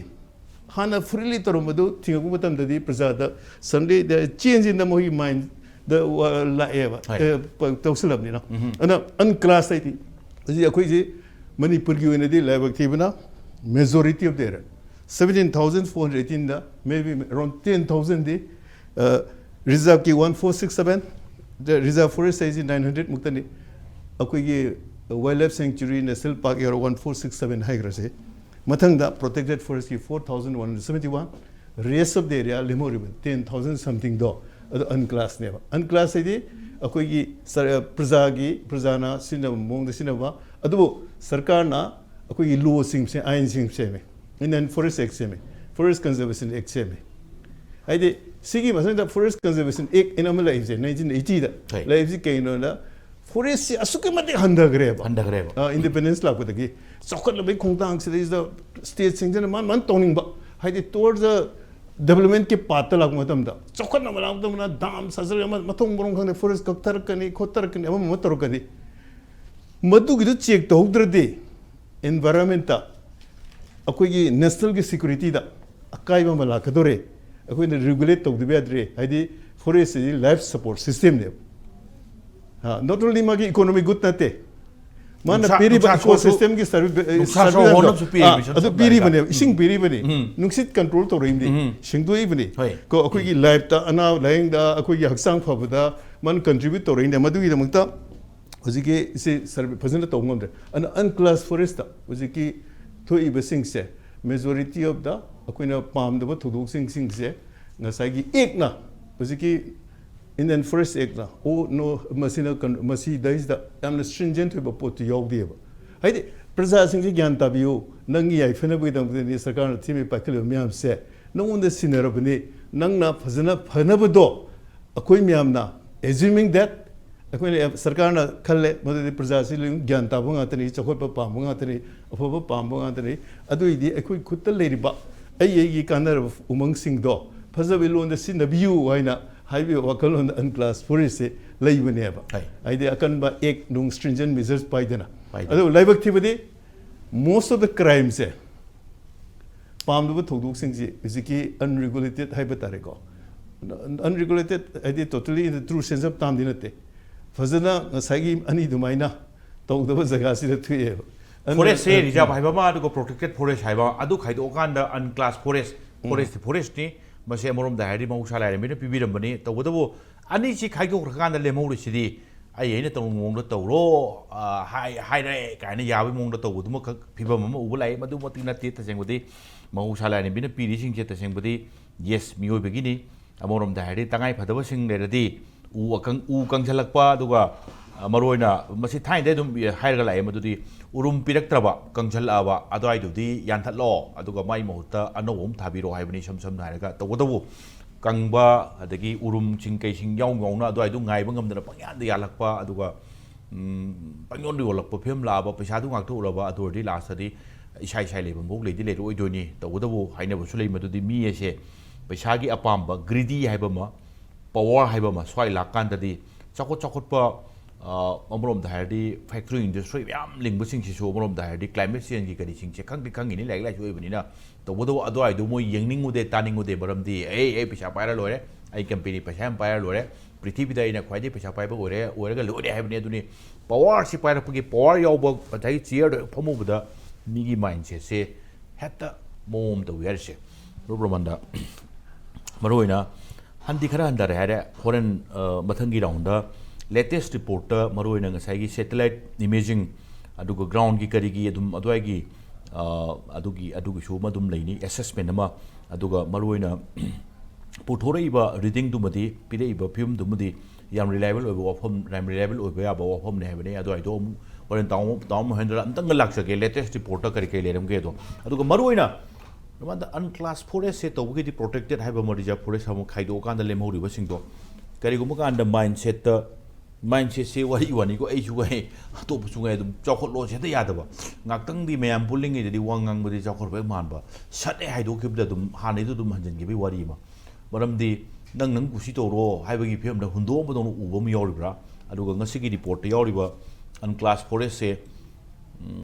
ꯍꯥꯟꯅ ꯐ꯭ꯔꯤꯂꯤ ꯇꯧꯔꯝꯕꯗꯨ ꯊꯤꯡꯉꯛꯄ ꯃꯇꯝꯗꯗꯤ ꯄ꯭ꯔꯖꯥꯗ ꯁꯟꯗꯦꯗ ꯆꯦꯟꯖ ꯏꯟꯗ ꯃꯣꯏꯒꯤ ꯃꯥꯏꯟꯗ ꯂꯥꯛꯑꯦꯕ꯫ ꯍꯣꯏ꯫ ꯑꯦ, ꯄ-, ꯇꯧꯁꯤꯜꯂꯕꯅꯤꯅ꯫ ꯎꯝ꯫ ꯑꯗꯨꯅ ꯑꯟꯀ꯭ꯂꯥꯁ ꯍꯥꯏꯗꯤ ꯍꯧꯖꯤꯛ ꯑꯩꯈꯣꯏꯁꯤ ꯃꯅꯤꯄꯨꯔꯒꯤ ꯑꯣꯏꯅꯗꯤ ꯂꯥꯏꯕꯛ ꯊꯤꯕꯅ majority of the area, seventeen thousand four hundred eighteenꯗ maybe around ten thousandꯗꯤ, ꯑ, ꯔꯤꯖꯥꯔꯚꯀꯤ one four six seven, reserve forest ꯍꯥꯏꯁꯤ nine hundred ꯃꯨꯛꯇꯅꯤ꯫ ꯑꯩꯈꯣꯏꯒꯤ Wildlife Sanctuary National Park area one four six seven ꯍꯥꯏꯈ꯭ꯔꯁꯦ, ꯃꯊꯪꯗ Protected Forest ꯀꯤ four thousand one hundred seventy one, rest of the area ꯂꯦꯝꯍꯧꯔꯤꯕ ten thousand something ꯗꯣ ꯑꯗꯨ unclassed ꯅꯦꯕ꯫ Unclassed ꯍꯥꯏꯗꯤ ꯑꯩꯈꯣꯏꯒꯤ ꯁꯔ-, ꯄ꯭ꯔꯖꯥꯒꯤ, ꯄ꯭ꯔꯖꯥꯅ ꯁꯤꯖꯤꯟꯅꯕ ꯃꯑꯣꯡꯗ ꯁꯤꯖꯤꯟꯅꯕ, ꯑꯗꯨꯕꯨ ꯁꯔꯀꯥꯔꯅ ꯑꯩꯈꯣꯏꯒꯤ law ꯁꯤꯡ ꯁꯦ-, ꯑꯥꯏꯟꯁꯤꯡ ꯁꯦꯝꯃꯦ, Inland Forest Act ꯁꯦꯝꯃꯦ, Forest Conservation Act ꯁꯦꯝꯃꯦ꯫ ꯍꯥꯏꯗꯤ ꯁꯤꯒꯤ ꯃꯊꯪꯗ Forest Conservation Act ꯑꯅ ꯑꯃ ꯂꯩꯔꯤꯁꯦ, nineteen eighty ꯗ ꯂꯩꯔꯤꯁꯤ ꯀꯩꯅꯣꯗ, forest ꯁꯤ ꯑꯁꯨꯛꯀꯤ ꯃꯇꯤꯛ ꯍꯟꯊꯈ꯭ꯔꯦꯕ꯫ ꯍꯟꯊꯈ꯭ꯔꯦꯕ꯫ ꯑ, independence ꯂꯥꯛꯄꯗꯒꯤ ꯆꯥꯎꯈꯠꯂꯕꯒꯤ ꯈꯣꯡꯊꯥꯡꯁꯤꯗꯩꯁꯤꯗ state ꯁꯤꯡꯁꯤꯅ ꯃꯥꯅ ꯃꯥꯅ ꯇꯧꯅꯤꯡꯕ, ꯍꯥꯏꯗꯤ towards the development ꯀꯤ path ꯇ ꯂꯥꯛꯄ ꯃꯇꯝꯗ, ꯆꯥꯎꯈꯠꯅꯕ ꯂꯥꯛꯄ ꯃꯇꯝꯗ dam ꯁꯥꯖꯜꯂꯒ ꯑꯃ ꯃꯊꯣꯡ ꯃꯔꯣꯡ ꯈꯪꯗꯦ forest ꯀꯛꯊꯔꯛꯀꯅꯤ, ꯈꯣꯠꯊꯔꯛꯀꯅꯤ, ꯑꯃ ꯑꯃ ꯇꯧꯔꯛꯀꯅꯤ꯫ ꯃꯗꯨꯒꯤꯗꯨ check ꯇꯧꯍꯧꯗ꯭ꯔꯗꯤ environment ꯇ, ꯑꯩꯈꯣꯏꯒꯤ national ꯒꯤ security ꯗ ꯑꯀꯥꯏꯕ ꯑꯃ ꯂꯥꯛꯀꯗꯧꯔꯦ꯫ ꯑꯩꯈꯣꯏꯅ regulate ꯇꯧꯗꯕ ꯌꯥꯗ꯭ꯔꯦ꯫ ꯍꯥꯏꯗꯤ forest ꯁꯤꯗꯤ life support system ꯅꯦꯕ꯫ ꯑ, not only ꯃꯥꯒꯤ economic good ꯅꯠꯇꯦ, ꯃꯥꯅ ꯅꯨꯡꯁꯥ- ꯄꯤꯔꯤꯕ ꯅꯨꯡꯁꯥ ꯁꯣꯔꯁꯨ- ecosystem ꯒꯤ service, ꯑ, ꯅꯨꯡꯁꯥ service ꯁꯣꯔ ꯗꯣ, ꯍꯣꯟꯅꯕꯁꯨ ꯄꯤꯔꯤꯕ ꯑ, ꯏꯁꯝ ꯑꯗꯨ ꯁꯝꯅ ꯄꯤꯔꯤꯕꯅꯦ, ꯍꯥꯏꯔꯕꯗ꯫ ꯏꯁꯤꯡ ꯄꯤꯔꯤꯕꯅꯤ, ꯎꯝ꯫ ꯅꯨꯡꯁꯤꯠ control ꯇꯧꯔꯛꯏꯕꯅꯤ, ꯎꯝ꯫ ꯁꯦꯡꯗꯣꯛꯏꯕꯅꯤ꯫ ꯍꯣꯏ꯫ ꯀꯣ, ꯑꯩꯈꯣꯏꯒꯤ life ꯇ, ꯑꯅꯥ ꯂꯥꯌꯦꯡꯗ, ꯑꯩꯈꯣꯏꯒꯤ ꯍꯛꯆꯥꯡ ꯐꯕꯗ ꯃꯥꯅ contribute ꯇꯧꯔꯛꯏꯅꯦ꯫ ꯃꯗꯨꯒꯤꯗꯃꯛꯇ ꯍꯧꯖꯤꯛꯀꯤ ꯁꯤ survey ꯐꯖꯅ ꯇꯧꯕ ꯉꯝꯗ꯭ꯔꯦ꯫ ꯑꯗꯨꯅ unclassed forest ꯇ ꯍꯧꯖꯤꯛꯀꯤ ꯊꯣꯛꯏꯕꯁꯤꯡꯁꯦ majority of the ꯑꯩꯈꯣꯏꯅ ꯄꯥꯝꯗꯕ ꯊꯧꯗꯣꯛꯁꯤꯡꯁꯤꯡꯁꯦ ꯉꯁꯥꯏꯒꯤ act ꯅ, ꯍꯧꯖꯤꯛꯀꯤ Inland Forest Act ꯅ, "Oh no, ꯃꯁꯤꯅ ꯀꯩꯅꯣ, ꯃꯁꯤꯗꯩꯁꯤꯗ ꯌꯥꯝꯅ stringent ꯑꯣꯏꯕ ꯄꯣꯠꯇꯨ ꯌꯥꯎꯗꯦꯕ"꯫ ꯍꯥꯏꯗꯤ ꯄ꯭ꯔꯖꯥꯁꯤꯡꯁꯦ ꯒ꯭ꯌꯥꯟ ꯇꯥꯕꯤꯌꯨ, ꯅꯪꯒꯤ ꯌꯥꯏꯐꯅꯕꯒꯤꯗꯃꯛꯇꯅꯤ ꯁꯔꯀꯥꯔꯅ ꯊꯤꯡꯕ ꯄꯥꯏꯈꯠꯂꯤꯕ ꯃꯌꯥꯝꯁꯦ, ꯅꯉꯣꯟꯗ ꯁꯤꯟꯅꯔꯕꯅꯤ, ꯅꯪꯅ ꯐꯖꯅ ꯐꯅꯕꯗꯣ ꯑꯩꯈꯣꯏ ꯃꯌꯥꯝꯅ, assuming that ꯑꯩꯈꯣꯏꯅ, ꯁꯔꯀꯥꯔꯅ ꯈꯜꯂꯦ ꯃꯗꯨꯗꯤ ꯄ꯭ꯔꯖꯥꯁꯤ ꯂꯣꯏ ꯒ꯭ꯌꯥꯟ ꯇꯥꯕ ꯉꯥꯛꯇꯅꯤ, ꯆꯥꯎꯈꯠꯄ ꯄꯥꯝꯕ ꯉꯥꯛꯇꯅꯤ, ꯑꯐꯕ ꯄꯥꯝꯕ ꯉꯥꯛꯇꯅꯤ, ꯑꯗꯨꯏꯗꯤ ꯑꯩꯈꯣꯏ ꯈꯨꯠꯇ ꯂꯩꯔꯤꯕ ꯑꯩ ꯑꯩꯒꯤ ꯀꯥꯟꯅꯔꯕ ꯎꯃꯪꯁꯤꯡꯗꯣ ꯐꯖꯕ ꯂꯣꯟꯗ ꯁꯤꯖꯤꯟꯅꯕꯤꯌꯨ ꯍꯥꯏꯅ ꯍꯥꯏꯕꯒꯤ ꯋꯥꯈꯜꯂꯣꯟꯗ unclassed forest ꯁꯦ ꯂꯩꯕꯅꯦꯕ꯫ ꯍꯣꯏ꯫ ꯍꯥꯏꯗꯤ ꯑꯀꯟꯕ act ꯅꯨꯡ, stringent measures ꯄꯥꯏꯗꯅ꯫ ꯄꯥꯏꯗꯅ꯫ ꯑꯗꯨ ꯂꯥꯏꯕꯛ ꯊꯤꯕꯗꯤ most of the crime ꯁꯦ, ꯄꯥꯝꯗꯕ ꯊꯧꯗꯣꯛꯁꯤꯡꯁꯤ ꯍꯧꯖꯤꯛꯀꯤ unregulated ꯍꯥꯏꯕ ꯇꯥꯔꯦꯀꯣ, unregulated ꯍꯥꯏꯗꯤ totally in the true sense of term ꯗꯤ ꯅꯠꯇꯦ, ꯐꯖꯅ ꯉꯁꯥꯏꯒꯤ ꯑꯅꯤ ꯑꯗꯨꯃꯥꯏꯅ ꯇꯧꯗꯕ ꯖꯒꯥꯁꯤꯗ ꯊꯣꯛꯑꯦꯕ꯫ ꯑꯗꯨꯅ, Forest ꯁꯦ ꯑ, reserve ꯍꯥꯏꯕ ꯑꯃ, ꯑꯗꯨꯒ protected forest ꯍꯥꯏꯕ ꯑꯃ, ꯑꯗꯨ ꯈꯥꯏꯗꯣꯛꯑꯀꯥꯟꯗ unclassed forest, forest T forest ꯅꯤ, ꯃꯁꯤ ꯑꯃꯔꯣꯝꯗ ꯍꯥꯏꯔꯗꯤ ꯃꯍꯧꯁꯥ ꯂꯥꯏꯔꯦꯝꯕꯤꯅ ꯄꯤꯕꯤꯔꯝꯕꯅꯤ꯫ ꯇꯧꯕꯇꯕꯨ ꯑꯅꯤꯁꯤ ꯈꯥꯏꯗꯣꯛꯈ꯭ꯔꯀꯥꯟꯗ ꯂꯦꯝꯍꯧꯔꯤꯁꯤꯗꯤ ꯑꯩ ꯑꯩꯅ ꯇꯧꯅꯤꯡꯕ ꯃꯑꯣꯡꯗ ꯇꯧꯔꯣ, ꯑ, ꯍꯥꯏ-, ꯍꯥꯏꯔꯦ ꯀꯥꯏꯅ ꯌꯥꯕꯒꯤ ꯃꯑꯣꯡꯗ ꯇꯧꯕꯗꯨꯃꯈꯛ ꯐꯤꯕꯝ ꯑꯃ ꯎꯕ ꯂꯥꯛꯏ꯫ ꯃꯗꯨꯃꯛꯇꯤ ꯅꯠꯇꯦ꯫ ꯇꯁꯦꯡꯕꯗꯤ ꯃꯍꯧꯁꯥ ꯂꯥꯏꯔꯦꯝꯕꯤꯅ ꯄꯤꯔꯤꯁꯤꯡꯁꯦ ꯇꯁꯦꯡꯕꯗꯤ, yes, ꯃꯤꯑꯣꯏꯕꯒꯤꯅꯤ꯫ ꯑꯃꯔꯣꯝꯗ ꯍꯥꯏꯔꯗꯤ ꯇꯉꯥꯏ ꯐꯗꯕꯁꯤꯡ ꯂꯩꯔꯗꯤ ꯎ ꯑꯀꯪ-, ꯎ ꯀꯪꯁꯤꯜꯂꯛꯄ, ꯑꯗꯨꯒ, ꯑ, ꯃꯔꯨꯑꯣꯏꯅ ꯃꯁꯤ ꯊꯥꯏꯅꯗꯩ ꯑꯗꯨꯝ ꯍꯥꯏꯔꯒ ꯂꯥꯛꯑꯦ, ꯃꯗꯨꯗꯤ ꯎꯔꯨꯝ ꯄꯤꯔꯛꯇ꯭ꯔꯕ, ꯀꯪꯁꯤꯜꯂꯛꯑꯕ ꯑꯗꯨꯋꯥꯏꯗꯨꯗꯤ ꯌꯥꯟꯊꯠꯂꯣ, ꯑꯗꯨꯒ ꯃꯥꯏ ꯃꯍꯨꯠꯇ ꯑꯅꯧꯕ ꯑꯃ ꯊꯥꯕꯤꯔꯣ ꯍꯥꯏꯕꯅꯤ, ꯏꯁꯝ ꯁꯝꯅ ꯍꯥꯏꯔꯒ꯫ ꯇꯧꯕꯇꯕꯨ ꯀꯪꯕ, ꯑꯗꯒꯤ ꯎꯔꯨꯝꯁꯤꯡ ꯀꯩꯁꯤꯡ ꯌꯥꯎ ꯌꯥꯎꯅ ꯑꯗꯨꯋꯥꯏꯗꯨ ꯉꯥꯏꯕ ꯉꯝꯗꯅ ꯄꯪꯌꯥꯟꯗ ꯌꯥꯜꯂꯛꯄ, ꯑꯗꯨꯒ, ꯎꯝ, ꯄꯪꯌꯣꯟꯗ ꯌꯣꯜꯂꯛꯄ ꯐꯤꯕꯝ ꯂꯥꯛꯑꯕ, ꯄꯩꯁꯥꯗꯨ ꯉꯥꯛꯇ ꯎꯔꯕ, ꯑꯗꯨ ꯑꯣꯏꯔꯗꯤ ꯂꯥꯁꯇꯗꯤ ꯏꯁꯥ ꯏꯁꯥ ꯂꯩꯐꯝ ꯐꯥꯎ ꯂꯩꯗꯤ ꯂꯩꯔꯛꯑꯣꯏꯗꯣꯏꯅꯤ꯫ ꯇꯧꯕꯇꯕꯨ ꯍꯥꯏꯅꯕꯁꯨ ꯂꯩ, ꯃꯗꯨꯗꯤ ꯃꯤ ꯑꯁꯦ ꯄꯩꯁꯥꯒꯤ ꯑꯄꯥꯝꯕ, greedy ꯍꯥꯏꯕ ꯑꯃ, power ꯍꯥꯏꯕ ꯑꯃ ꯁ꯭ꯋꯥꯏ ꯂꯥꯛꯀꯥꯟꯗꯗꯤ ꯆꯥꯎꯈꯠ ꯆꯥꯎꯈꯠꯄ, ꯑ, ꯑꯃꯔꯣꯝꯗ ꯍꯥꯏꯔꯗꯤ factory industry ꯃꯌꯥꯝ ꯂꯤꯡꯕꯁꯤꯡꯁꯤꯁꯨ ꯑꯃꯔꯣꯝꯗ ꯍꯥꯏꯔꯗꯤ climate changeꯒꯤ ꯀꯔꯤꯁꯤꯡꯁꯦ ꯈꯪꯗꯤ ꯈꯪꯉꯤꯅꯤ, ꯂꯥꯏꯔꯤꯛ ꯂꯥꯏꯁꯨ ꯑꯣꯏꯕꯅꯤꯅ꯫ ꯇꯧꯕꯇꯕꯨ ꯑꯗꯨꯋꯥꯏꯗꯣ ꯃꯣꯏ ꯌꯦꯡꯅꯤꯡꯉꯨꯗꯦ, ꯇꯥꯅꯤꯡꯉꯨꯗꯦ꯫ ꯃꯔꯝꯗꯤ ꯑꯩ, ꯑꯩ ꯄꯩꯁꯥ ꯄꯥꯏꯔ ꯂꯣꯏꯔꯦ, ꯑꯩ company ꯄꯩꯁꯥ ꯌꯥꯝ ꯄꯥꯏꯔ ꯂꯣꯏꯔꯦ, ꯄ꯭ꯔꯤꯊꯤꯕꯤꯗ ꯑꯩꯅ ꯈ꯭ꯋꯥꯏꯗꯒꯤ ꯄꯩꯁꯥ ꯄꯥꯏꯕ ꯑꯣꯏꯔꯦ, ꯑꯣꯏꯔꯒ ꯂꯣꯏꯔꯦ ꯍꯥꯏꯕꯅꯤ꯫ ꯑꯗꯨꯅꯤ powerꯁꯤ ꯄꯥꯏꯔꯛꯄꯒꯤ power ꯌꯥꯎꯕ ꯉꯁꯥꯏꯒꯤ chairꯗ ꯐꯝꯃꯨꯕꯗ ꯃꯤꯒꯤ mindsetꯁꯦ ꯍꯦꯛꯇ ꯃꯑꯣꯡ ꯑꯃ ꯇꯧꯏ ꯍꯥꯏꯔꯤꯁꯦ꯫ ꯃꯔꯨꯞ ꯔꯣꯃꯟꯗ, ꯃꯔꯨꯑꯣꯏꯅ ꯍꯟꯗꯤ ꯈꯔ ꯍꯟꯊꯔꯦ ꯍꯥꯏꯔꯦ꯫ ꯍꯣꯔꯦꯟ, ꯑ, ꯃꯊꯪꯒꯤ roundꯗ latest reportꯇ ꯃꯔꯨꯑꯣꯏꯅ ꯉꯁꯥꯏꯒꯤ satellite imaging, ꯑꯗꯨꯒ groundꯒꯤ ꯀꯔꯤꯒꯤ ꯑꯗꯨꯝ ꯑꯗꯨꯋꯥꯏꯒꯤ, ꯑ, ꯑꯗꯨꯒꯤ, ꯑꯗꯨꯒꯤꯁꯨ ꯑꯃ ꯑꯗꯨꯝ ꯂꯩꯅꯤ, assessment ꯑꯃ꯫ ꯑꯗꯨꯒ ꯃꯔꯨꯑꯣꯏꯅ ꯄꯨꯊꯣꯔꯛꯏꯕ readingꯗꯨꯃꯗꯤ, ꯄꯤꯔꯛꯏꯕ ꯐꯤꯕꯝꯗꯨꯃꯗꯤ ꯌꯥꯝ reliable ꯑꯣꯏꯕ ꯋꯥꯐꯝ, ꯌꯥꯝ reliable ꯑꯣꯏꯕ ꯌꯥꯕ ꯋꯥꯐꯝꯅꯤ ꯍꯥꯏꯕꯅꯤ꯫ ꯑꯗꯨꯋꯥꯏꯗꯣ ꯑꯃꯨꯛ ꯍꯣꯔꯦꯟ ꯇꯥꯃꯣ, ꯇꯥꯃꯣ ꯃꯍꯦꯟꯗ꯭ꯔ ꯑꯝꯇꯪꯒ ꯂꯥꯛꯆꯒꯦ, latest reportꯇ ꯀꯔꯤ ꯀꯔꯤ ꯂꯩꯔꯝꯒꯦꯗꯣ꯫ ꯑꯗꯨꯒ ꯃꯔꯨꯑꯣꯏꯅ ꯃꯃꯥꯡꯗ unclassed forestꯁꯦ ꯇꯧꯕꯒꯤꯗꯤ protected ꯍꯥꯏꯕ ꯑꯃ, reserve forest ꯑꯃ ꯈꯥꯏꯗꯣꯛꯑꯀꯥꯟꯗ ꯂꯦꯝꯍꯧꯔꯤꯕꯁꯤꯡꯗꯣ, ꯀꯔꯤꯒꯨꯝꯕ ꯀꯥꯟꯗ mindsetꯇ, mindsetꯁꯦ ꯋꯥꯔꯤ ꯋꯥꯅꯤꯀꯣ, ꯑꯩꯁꯨ ꯉꯥꯏ ꯑꯇꯣꯞꯄꯁꯨ ꯉꯥꯏ ꯑꯗꯨꯝ ꯆꯥꯎꯈꯠꯂꯣꯁꯦ ꯍꯦꯛꯇ ꯌꯥꯗꯕ꯫ ꯉꯥꯛꯇꯪꯗꯤ ꯃꯌꯥꯝ ꯄꯨꯜꯂꯤꯉꯩꯗꯗꯤ ꯋꯥ ꯉꯥꯡꯕꯗꯤ ꯆꯥꯎꯈꯠꯄ ꯍꯦꯛ ꯃꯥꯟꯕ, ꯁꯠ ꯍꯦꯛ ꯍꯥꯏꯗꯣꯛꯈꯤꯕꯗ ꯑꯗꯨꯝ ꯍꯥꯟꯅꯩꯗꯣ ꯑꯗꯨꯝ ꯍꯟꯖꯤꯟꯈꯤꯕꯒꯤ ꯋꯥꯔꯤ ꯑꯃ꯫ ꯃꯔꯝꯗꯤ ꯅꯪ ꯅꯪ ꯀꯨꯁꯤ ꯇꯧꯔꯣ ꯍꯥꯏꯕꯒꯤ ꯐꯤꯕꯝꯗ ꯍꯨꯟꯗꯣꯛꯑꯝꯕꯗꯧꯅ ꯎꯕ ꯑꯃ ꯌꯥꯎꯔꯤꯕ꯭ꯔꯥ? ꯑꯗꯨꯒ ꯉꯁꯤꯒꯤ reportꯇ ꯌꯥꯎꯔꯤꯕ unclassed forestꯁꯦ, ꯎꯝ,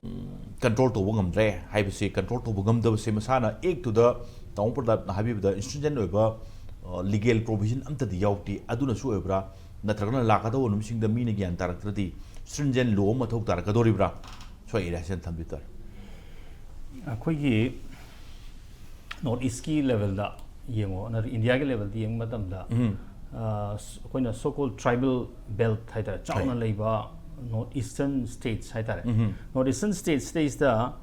control ꯇꯧꯕ ꯉꯝꯗ꯭ꯔꯦ ꯍꯥꯏꯕꯁꯤ, control ꯇꯧꯕ ꯉꯝꯗꯕꯁꯦ ꯃꯁꯥꯅ act to the, ꯇꯥꯃꯣ ꯄ꯭ꯔꯗꯥꯞꯅ ꯍꯥꯏꯕꯤꯕꯗ stringent ꯑꯣꯏꯕ, ꯑ, legal provision ꯑꯝꯇꯗꯤ ꯌꯥꯎꯗꯦ꯫ ꯑꯗꯨꯅꯁꯨ ꯑꯣꯏꯕ꯭ꯔꯥ? ꯅꯠꯇ꯭ꯔꯒꯅ ꯂꯥꯛꯀꯗꯧꯕ ꯅꯨꯃꯤꯠꯁꯤꯡꯗ ꯃꯤꯅ ꯒ꯭ꯌꯥꯟ ꯇꯥꯔꯛꯇ꯭ꯔꯗꯤ stringent law ꯑꯃ ꯃꯊꯧ ꯇꯥꯔꯛꯀꯗꯧꯔꯤꯕ꯭ꯔꯥ? ꯁ꯭ꯋꯥꯏ areaꯁꯤꯗ ꯊꯝꯕꯤꯕ ꯇꯥꯔꯦ꯫ ꯑꯩꯈꯣꯏꯒꯤ North Eastꯀꯤ levelꯗ ꯌꯦꯡꯉꯣ, ꯅꯠꯇ꯭ꯔꯒ Indiaꯒꯤ levelꯗ ꯌꯦꯡꯕ ꯃꯇꯝꯗ, ꯎꯝ꯫ ꯑꯩꯈꯣꯏꯅ so called tribal belt ꯍꯥꯏꯇꯥꯔꯦ, ꯆꯥꯎꯅ ꯂꯩꯕ North Eastern states ꯍꯥꯏꯇꯥꯔꯦ, North Eastern states ꯁꯤꯗꯩꯁꯤꯗ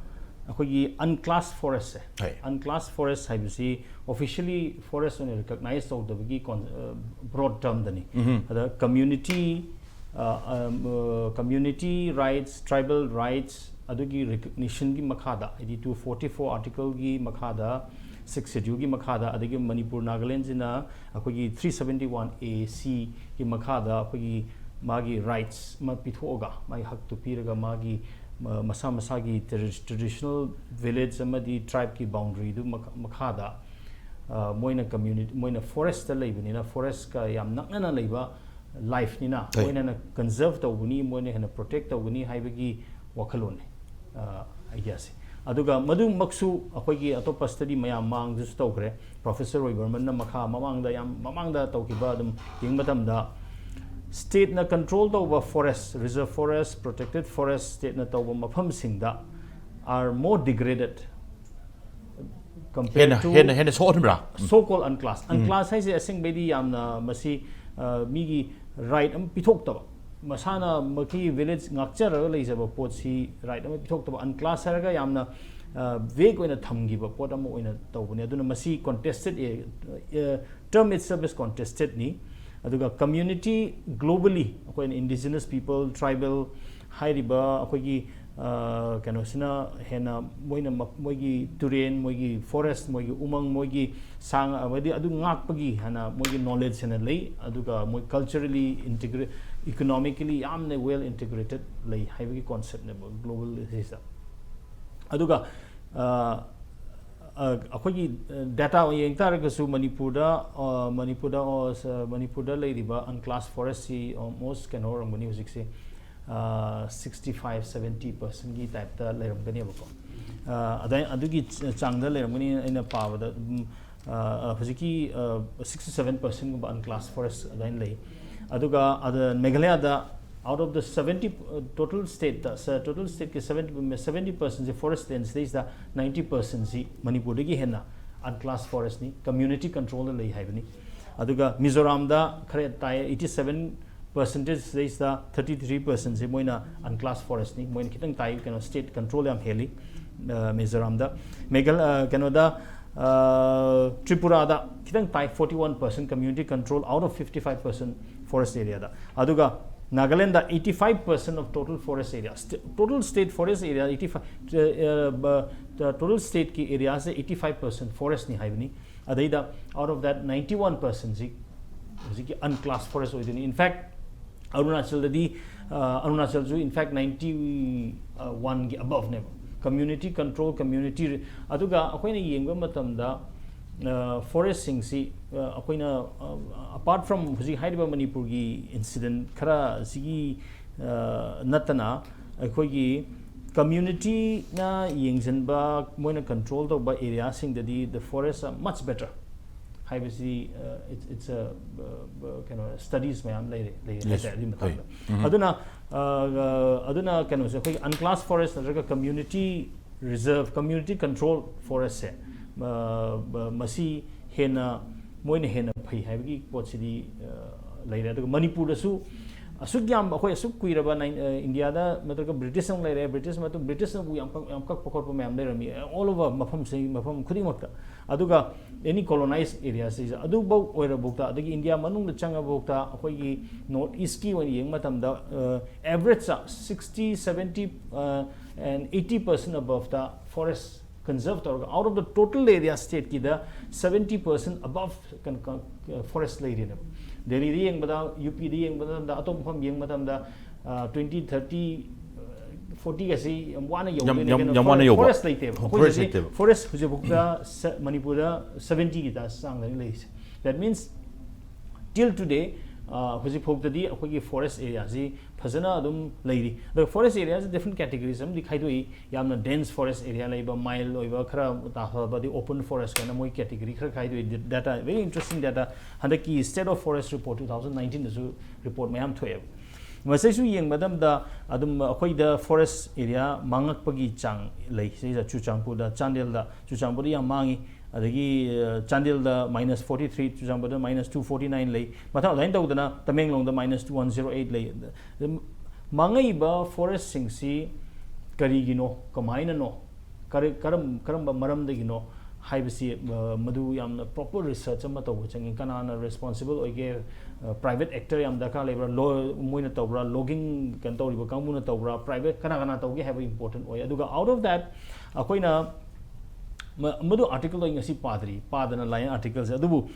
ꯑꯩꯈꯣꯏꯒꯤ unclassed forestꯁꯦ, unclassed forest ꯍꯥꯏꯕꯁꯤ officially forest ꯑꯣꯏꯅ recognize ꯇꯧꯗꯕꯒꯤ broad termꯗꯅꯤ. ꯑꯗ community community rights, tribal rights ꯑꯗꯨꯒꯤ recognitionꯒꯤ ꯃꯈꯥꯗ, ꯍꯥꯏꯗꯤ two forty four articleꯒꯤ ꯃꯈꯥꯗ, Sixth Scheduleꯒꯤ ꯃꯈꯥꯗ, ꯑꯗꯒꯤ ꯃꯅꯤꯄꯨꯔ ꯅꯥꯒꯥꯂꯦꯟꯁꯤꯅ ꯑꯩꯈꯣꯏꯒꯤ three seventy one A Cꯒꯤ ꯃꯈꯥꯗ ꯑꯩꯈꯣꯏꯒꯤ ꯃꯥꯒꯤ rights ꯑꯃ ꯄꯤꯊꯣꯛꯑꯒ, ꯃꯥꯒꯤ ꯍꯛꯇꯨ ꯄꯤꯔꯒ, ꯃꯥꯒꯤ ꯃꯁꯥ ꯃꯁꯥꯒꯤ traditional village ꯑꯃꯗꯤ tribeꯀꯤ boundaryꯗꯨ ꯃꯈꯥꯗ ꯃꯣꯏꯅ community, ꯃꯣꯏꯅ forestꯇ ꯂꯩꯕꯅꯤꯅ, forestꯀ ꯌꯥꯝ ꯅꯛꯅꯅ ꯂꯩꯕ lifeꯅꯤꯅ, ꯃꯣꯏꯅ ꯍꯦꯟꯅ conserve ꯇꯧꯒꯅꯤ, ꯃꯣꯏꯅ ꯍꯦꯟꯅ protect ꯇꯧꯒꯅꯤ ꯍꯥꯏꯕꯒꯤ ꯋꯥꯈꯜꯂꯣꯟꯅꯤ, ideaꯁꯦ. ꯑꯗꯨꯒ ꯃꯗꯨꯃꯛꯁꯨ ꯑꯩꯈꯣꯏꯒꯤ ꯑꯇꯣꯞꯄ study ꯃꯌꯥꯝ ꯃꯃꯥꯡꯗꯁꯨ ꯇꯧꯈ꯭ꯔꯦ. Professor ꯔꯣꯏꯕꯔꯃꯟꯅ ꯃꯈꯥ ꯃꯃꯥꯡꯗ, ꯌꯥꯝ ꯃꯃꯥꯡꯗ ꯇꯧꯈꯤꯕ ꯑꯗꯨꯝ ꯌꯦꯡꯕ ꯃꯇꯝꯗ, stateꯅ control ꯇꯧꯕ forest, reserve forest, protected forest stateꯅ ꯇꯧꯕ ꯃꯐꯝꯁꯤꯡꯗ are more degraded compared ꯍꯦꯟꯅ to ꯍꯦꯟꯅ ꯍꯦꯟꯅ ꯁꯣꯛꯍꯟꯕ꯭ꯔꯥ? So called unclassed. Unclassed ꯍꯥꯏꯁꯦ ꯑꯁꯦꯡꯕꯩꯗꯤ ꯌꯥꯝꯅ ꯃꯁꯤ ꯃꯤꯒꯤ right ꯑꯃ ꯄꯤꯊꯣꯛꯇꯕ, ꯃꯁꯥꯅ ꯃꯈꯣꯏꯒꯤ village ꯉꯥꯛꯆꯔꯒ ꯂꯩꯖꯕ ꯄꯣꯠꯁꯤ right ꯑꯃ ꯄꯤꯊꯣꯛꯇꯕ, unclassed ꯍꯥꯏꯔꯒ ꯌꯥꯝꯅ vague ꯑꯣꯏꯅ ꯊꯝꯈꯤꯕ ꯄꯣꯠ ꯑꯃ ꯑꯣꯏꯅ ꯇꯧꯕꯅꯤ. ꯑꯗꯨꯅ ꯃꯁꯤ contested, term itself is contestedꯅꯤ. ꯑꯗꯨꯒ community globally ꯑꯩꯈꯣꯏꯅ indigenous people, tribal ꯍꯥꯏꯔꯤꯕ ꯑꯩꯈꯣꯏꯒꯤ ꯀꯩꯅꯣꯁꯤꯅ ꯍꯦꯟꯅ ꯃꯣꯏꯅ ꯃꯣꯏꯒꯤ ꯇꯨꯔꯦꯟ, ꯃꯣꯏꯒꯤ forest, ꯃꯣꯏꯒꯤ ꯎꯃꯪ, ꯃꯣꯏꯒꯤ ꯁꯥ ꯉꯥ, ꯍꯥꯏꯗꯤ ꯑꯗꯨ ꯉꯥꯛꯄꯒꯤ ꯍꯥꯏꯅ ꯃꯣꯏꯒꯤ knowledge ꯍꯦꯟꯅ ꯂꯩ, ꯑꯗꯨꯒ ꯃꯣꯏ culturally integra economically ꯌꯥꯝꯅ well integrated ꯂꯩ ꯍꯥꯏꯕꯒꯤ conceptꯅꯦꯕ global ꯁꯤꯗ. ꯑꯗꯨꯒ ꯑꯩꯈꯣꯏꯒꯤ data ꯌꯦꯡ ꯇꯥꯔꯒꯁꯨ ꯃꯅꯤꯄꯨꯔꯗ, ꯃꯅꯤꯄꯨꯔꯗ, ꯃꯅꯤꯄꯨꯔꯗ ꯂꯩꯔꯤꯕ unclassed forestꯁꯤ almost ꯀꯩꯅꯣ ꯑꯣꯏꯔꯝꯒꯅꯤ ꯍꯧꯖꯤꯛꯁꯦ, sixty five seventy percentꯀꯤ typeꯇ ꯂꯩꯔꯝꯒꯅꯦꯕꯀꯣ. ꯑꯗꯥꯏ ꯑꯗꯨꯒꯤ ꯆꯥꯡꯗ ꯂꯩꯔꯝꯒꯅꯤ ꯑꯩꯅ ꯄꯥꯕꯗ. ꯍꯧꯖꯤꯛꯀꯤ sixty seven percentꯒꯨꯝꯕ unclassed forest ꯑꯗꯨꯃꯥꯏꯅ ꯂꯩ. ꯑꯗꯨꯒ ꯑꯗ ꯃꯦꯘꯥꯂꯌꯥꯗ out of the seventy, total stateꯇ, total stateꯀꯤ seventy, seventy percentꯁꯤ forest land ꯁꯤꯗꯩꯁꯤꯗ ninety percentꯁꯤ ꯃꯅꯤꯄꯨꯔꯗꯒꯤ ꯍꯦꯟꯅ unclassed forestꯅꯤ, community controlꯗ ꯂꯩ ꯍꯥꯏꯕꯅꯤ. ꯑꯗꯨꯒ ꯃꯤꯖꯣꯔꯥꯝꯗ ꯈꯔ ꯇꯥꯏ, eighty seven percentage ꯁꯤꯗꯩꯁꯤꯗ thirty three percent ꯁꯤ ꯃꯣꯏꯅ unclassed forest ꯅꯤ꯫ ꯃꯣꯏꯅ ꯈꯤꯇꯪ ꯇꯥꯏ, ꯀꯩꯅꯣ, state control ꯌꯥꯝ ꯍꯦꯜꯂꯤ꯫ ꯑ, ꯃꯤꯖꯣꯔꯥꯝꯗ, ꯃꯦꯘꯥ-, ꯑ, ꯀꯩꯅꯣꯗ, ꯑ, ꯇ꯭ꯔꯤꯄꯨꯔꯥꯗ ꯈꯤꯇꯪ ꯇꯥꯏ, forty one percent community control out of fifty five percent forest area ꯗ꯫ ꯑꯗꯨꯒ Nagaland eighty five percent of total forest area, st-, total state forest area eighty five, ꯑ, ꯑ, ꯕ-, total state ꯀꯤ area ꯁꯦ eighty five percent forest ꯅꯤ ꯍꯥꯏꯕꯅꯤ꯫ ꯑꯗꯩꯗ out of that ninety one percent ꯁꯤ ꯍꯧꯖꯤꯛꯀꯤ unclassed forest ꯑꯣꯏꯗꯣꯏꯅꯤ꯫ In fact, ꯑꯔꯨꯅꯥꯆꯜꯗꯗꯤ, ꯑ, ꯑꯔꯨꯅꯥꯆꯜꯁꯨ in fact ninety one ꯒꯤ above ꯅꯦꯕ꯫ Community control, community re-, ꯑꯗꯨꯒ ꯑꯩꯈꯣꯏꯅ ꯌꯦꯡꯕ ꯃꯇꯝꯗ, ꯑ, forest ꯁꯤꯡꯁꯤ, ꯑ, ꯑꯩꯈꯣꯏꯅ, ꯑ, apart from ꯍꯧꯖꯤꯛ ꯍꯥꯏꯔꯤꯕ ꯃꯅꯤꯄꯨꯔꯒꯤ incident ꯈꯔ ꯑꯁꯤꯒꯤ, ꯑ, ꯅꯠꯇꯅ, ꯑꯩꯈꯣꯏꯒꯤ community ꯅ ꯌꯦꯡꯁꯤꯟꯕ, ꯃꯣꯏꯅ control ꯇꯧꯕ area ꯁꯤꯡꯗꯗꯤ the forests are much better ꯍꯥꯏꯕꯁꯤ, ꯑ, it's, it's a, ꯑ, ꯑ, ꯀꯩꯅꯣ, studies ꯃꯌꯥꯝ ꯂꯩꯔꯦ, ꯂꯩꯔꯦ Yes, ꯍꯥꯏꯇꯥꯔꯦ ꯑꯗꯨꯒꯤ ꯂꯩ꯫ ꯃꯇꯥꯡꯗ꯫ ꯑꯗꯨꯅ, ꯑ, ꯑ, ꯑꯗꯨꯅ ꯀꯩꯅꯣꯁꯦ, ꯑꯩꯈꯣꯏꯒꯤ unclassed forest ꯅꯠꯇ꯭ꯔꯒ community reserve, community control forest ꯁꯦ, ꯑ, ꯑ, ꯃꯁꯤ ꯍꯦꯟꯅ, ꯃꯣꯏꯅ ꯍꯦꯟꯅ ꯐꯩ ꯍꯥꯏꯕꯒꯤ ꯄꯣꯠꯁꯤꯗꯤ, ꯑ, ꯂꯩꯔꯦ꯫ ꯑꯗꯨꯒ ꯃꯅꯤꯄꯨꯔꯗꯁꯨ ꯑꯁꯨꯛ ꯌꯥꯝ, ꯑꯩꯈꯣꯏ ꯑꯁꯨꯛ ꯀꯨꯏꯔꯕ ꯅꯥꯏꯟ-, ꯑ, ꯏꯟꯗꯤꯌꯥꯗ ꯅꯠꯇ꯭ꯔꯒ ꯕ꯭ꯔꯤꯇꯤꯁ ꯑꯃ ꯂꯩꯔꯦ, ꯕ꯭ꯔꯤꯇꯤꯁ ꯃꯇꯨꯡ, ꯕ꯭ꯔꯤꯇꯤꯁꯅꯕꯨ ꯌꯥꯝ ꯀꯛ-, ꯌꯥꯝ ꯀꯛꯄ ꯈꯣꯠꯄ ꯃꯌꯥꯝ ꯂꯩꯔꯝꯃꯤ, all over ꯃꯐꯝꯁꯤ, ꯃꯐꯝ ꯈꯨꯗꯤꯡꯃꯛꯇ꯫ ꯑꯗꯨꯒ any colonized area ꯁꯤꯁꯦ, ꯑꯗꯨꯐꯧ ꯑꯣꯏꯔꯕꯐꯥꯎꯗ, ꯑꯗꯒꯤ ꯏꯟꯗꯤꯌꯥ ꯃꯅꯨꯡꯗ ꯆꯪꯉꯕꯐꯥꯎꯗ, ꯑꯩꯈꯣꯏꯒꯤ North East ꯀꯤ ꯑꯣꯏꯅ ꯌꯦꯡꯕ ꯃꯇꯝꯗ, ꯑ, average ꯁꯤꯛꯁꯇꯤ, ꯁꯚꯦꯟꯇꯤ, ꯑ, and eighty percent above the forest conserve ꯇꯧꯔꯒ, out of the total area state ꯀꯤꯗ seventy percent above ꯀꯩꯅꯣ, ꯀ-, forest ꯂꯩꯔꯤꯅꯦꯕ꯫ ꯗꯦꯜꯂꯤꯗ ꯌꯦꯡꯕꯗ, ꯌꯨ ꯄꯤꯗ ꯌꯦꯡꯕ ꯃꯇꯝꯗ, ꯑꯇꯣꯞꯄ ꯃꯐꯝ ꯌꯦꯡꯕ ꯃꯇꯝꯗ, ꯑ, twenty, thirty, forty ꯒꯁꯤ ꯌꯥꯝ ꯋꯥꯅ ꯌꯧꯗꯣꯏꯅꯦ꯫ ꯌꯥꯝ, ꯀꯩꯅꯣ, ꯌꯥꯝ ꯋꯥꯅ ꯌꯧꯕ꯫ Forest ꯂꯩꯇꯦꯕ꯫ Forest ꯑꯩꯈꯣꯏꯗꯗꯤ ꯂꯩꯇꯦꯕ꯫ Forest ꯍꯧꯖꯤꯛꯐꯥꯎꯗ ꯁ-, ꯃꯅꯤꯄꯨꯔꯗ seventy ꯒꯤ ꯆꯥꯡꯗꯅꯤ ꯂꯩꯔꯤꯁꯦ꯫ That means till today, ꯑ, ꯍꯧꯖꯤꯛꯐꯥꯎꯗꯗꯤ ꯑꯩꯈꯣꯏꯒꯤ forest area ꯁꯤ ꯐꯖꯅ ꯑꯗꯨꯝ ꯂꯩꯔꯤ꯫ ꯑꯗꯣ forest area ꯁꯤ different categories ꯑꯃꯗꯤ ꯈꯥꯏꯗꯣꯛꯏ꯫ ꯌꯥꯝꯅ dense forest area ꯂꯩꯕ, mild ꯑꯣꯏꯕ, ꯈꯔ ꯇꯥꯐꯕ, ꯑꯗꯩ open forest ꯀꯥꯏꯅ ꯃꯣꯏ category ꯈꯔ ꯈꯥꯏꯗꯣꯛꯏ꯫ Data, very interesting data꯫ ꯍꯟꯗꯛꯀꯤ State of Forest Report two thousand nineteen ꯗꯁꯨ report ꯃꯌꯥꯝ ꯊꯣꯛꯑꯦꯕ꯫ ꯃꯁꯤꯁꯨ ꯌꯦꯡꯕ ꯃꯇꯝꯗ ꯑꯗꯨꯝ ꯑꯩꯈꯣꯏꯗ forest area ꯃꯥꯡꯉꯛꯄꯒꯤ ꯆꯥꯡ ꯂꯩ꯫ ꯁꯤꯗ ꯆꯨꯔꯆꯥꯟꯄꯨꯔꯗ, ꯆꯥꯟꯗꯦꯜꯗ, ꯆꯨꯔꯆꯥꯟꯄꯨꯔꯗ ꯌꯥꯝ ꯃꯥꯡꯉꯤ꯫ ꯑꯗꯒꯤ, ꯑ, ꯆꯥꯟꯗꯦꯜꯗ minus forty three, ꯆꯨꯔꯆꯥꯟꯄꯨꯔꯗ minus two forty nine ꯂꯩ꯫ ꯃꯊꯪ ꯑꯗꯨꯃꯥꯏꯅ ꯇꯧꯗꯅ ꯇꯃꯦꯡꯂꯣꯡꯗ minus one zero eight ꯂꯩ꯫ ꯑꯗꯨꯝ ꯃꯥꯡꯉꯛꯏꯕ forestꯁꯤꯡꯁꯤ ꯀꯔꯤꯒꯤꯅꯣ, ꯀꯃꯥꯏꯅꯅꯣ, ꯀꯔꯤ, ꯀꯔꯝ-, ꯀꯔꯝꯕ ꯃꯔꯝꯗꯒꯤꯅꯣ ꯍꯥꯏꯕꯁꯤ, ꯑ, ꯃꯗꯨ ꯌꯥꯝꯅ proper research ꯑꯃ ꯇꯧꯕ ꯆꯪꯉꯤ꯫ ꯀꯅꯥꯅ responsible ꯑꯣꯏꯒꯦ? ꯑ, private actor ꯌꯥꯝ ꯗꯔꯀꯥꯔ ꯂꯩꯕ꯭ꯔꯥ? Lo-, ꯃꯣꯏꯅ ꯇꯧꯕ꯭ꯔꯥ? Logging ꯀꯩꯅꯣ ꯇꯧꯔꯤꯕ ꯀꯥꯡꯕꯨꯅ ꯇꯧꯕ꯭ꯔꯥ? Private ꯀꯅꯥ ꯀꯅꯥ ꯇꯧꯒꯦ ꯍꯥꯏꯕ important ꯑꯣꯏ꯫ ꯑꯗꯨꯒ out of that ꯑꯩꯈꯣꯏꯅ ꯃ-, ꯃꯗꯨ article ꯑꯩ ꯉꯁꯤ ꯄꯥꯗ꯭ꯔꯤ, ꯄꯥꯗꯅ ꯂꯥꯛꯑꯦ articleꯁꯦ꯫ ꯑꯗꯨꯕꯨ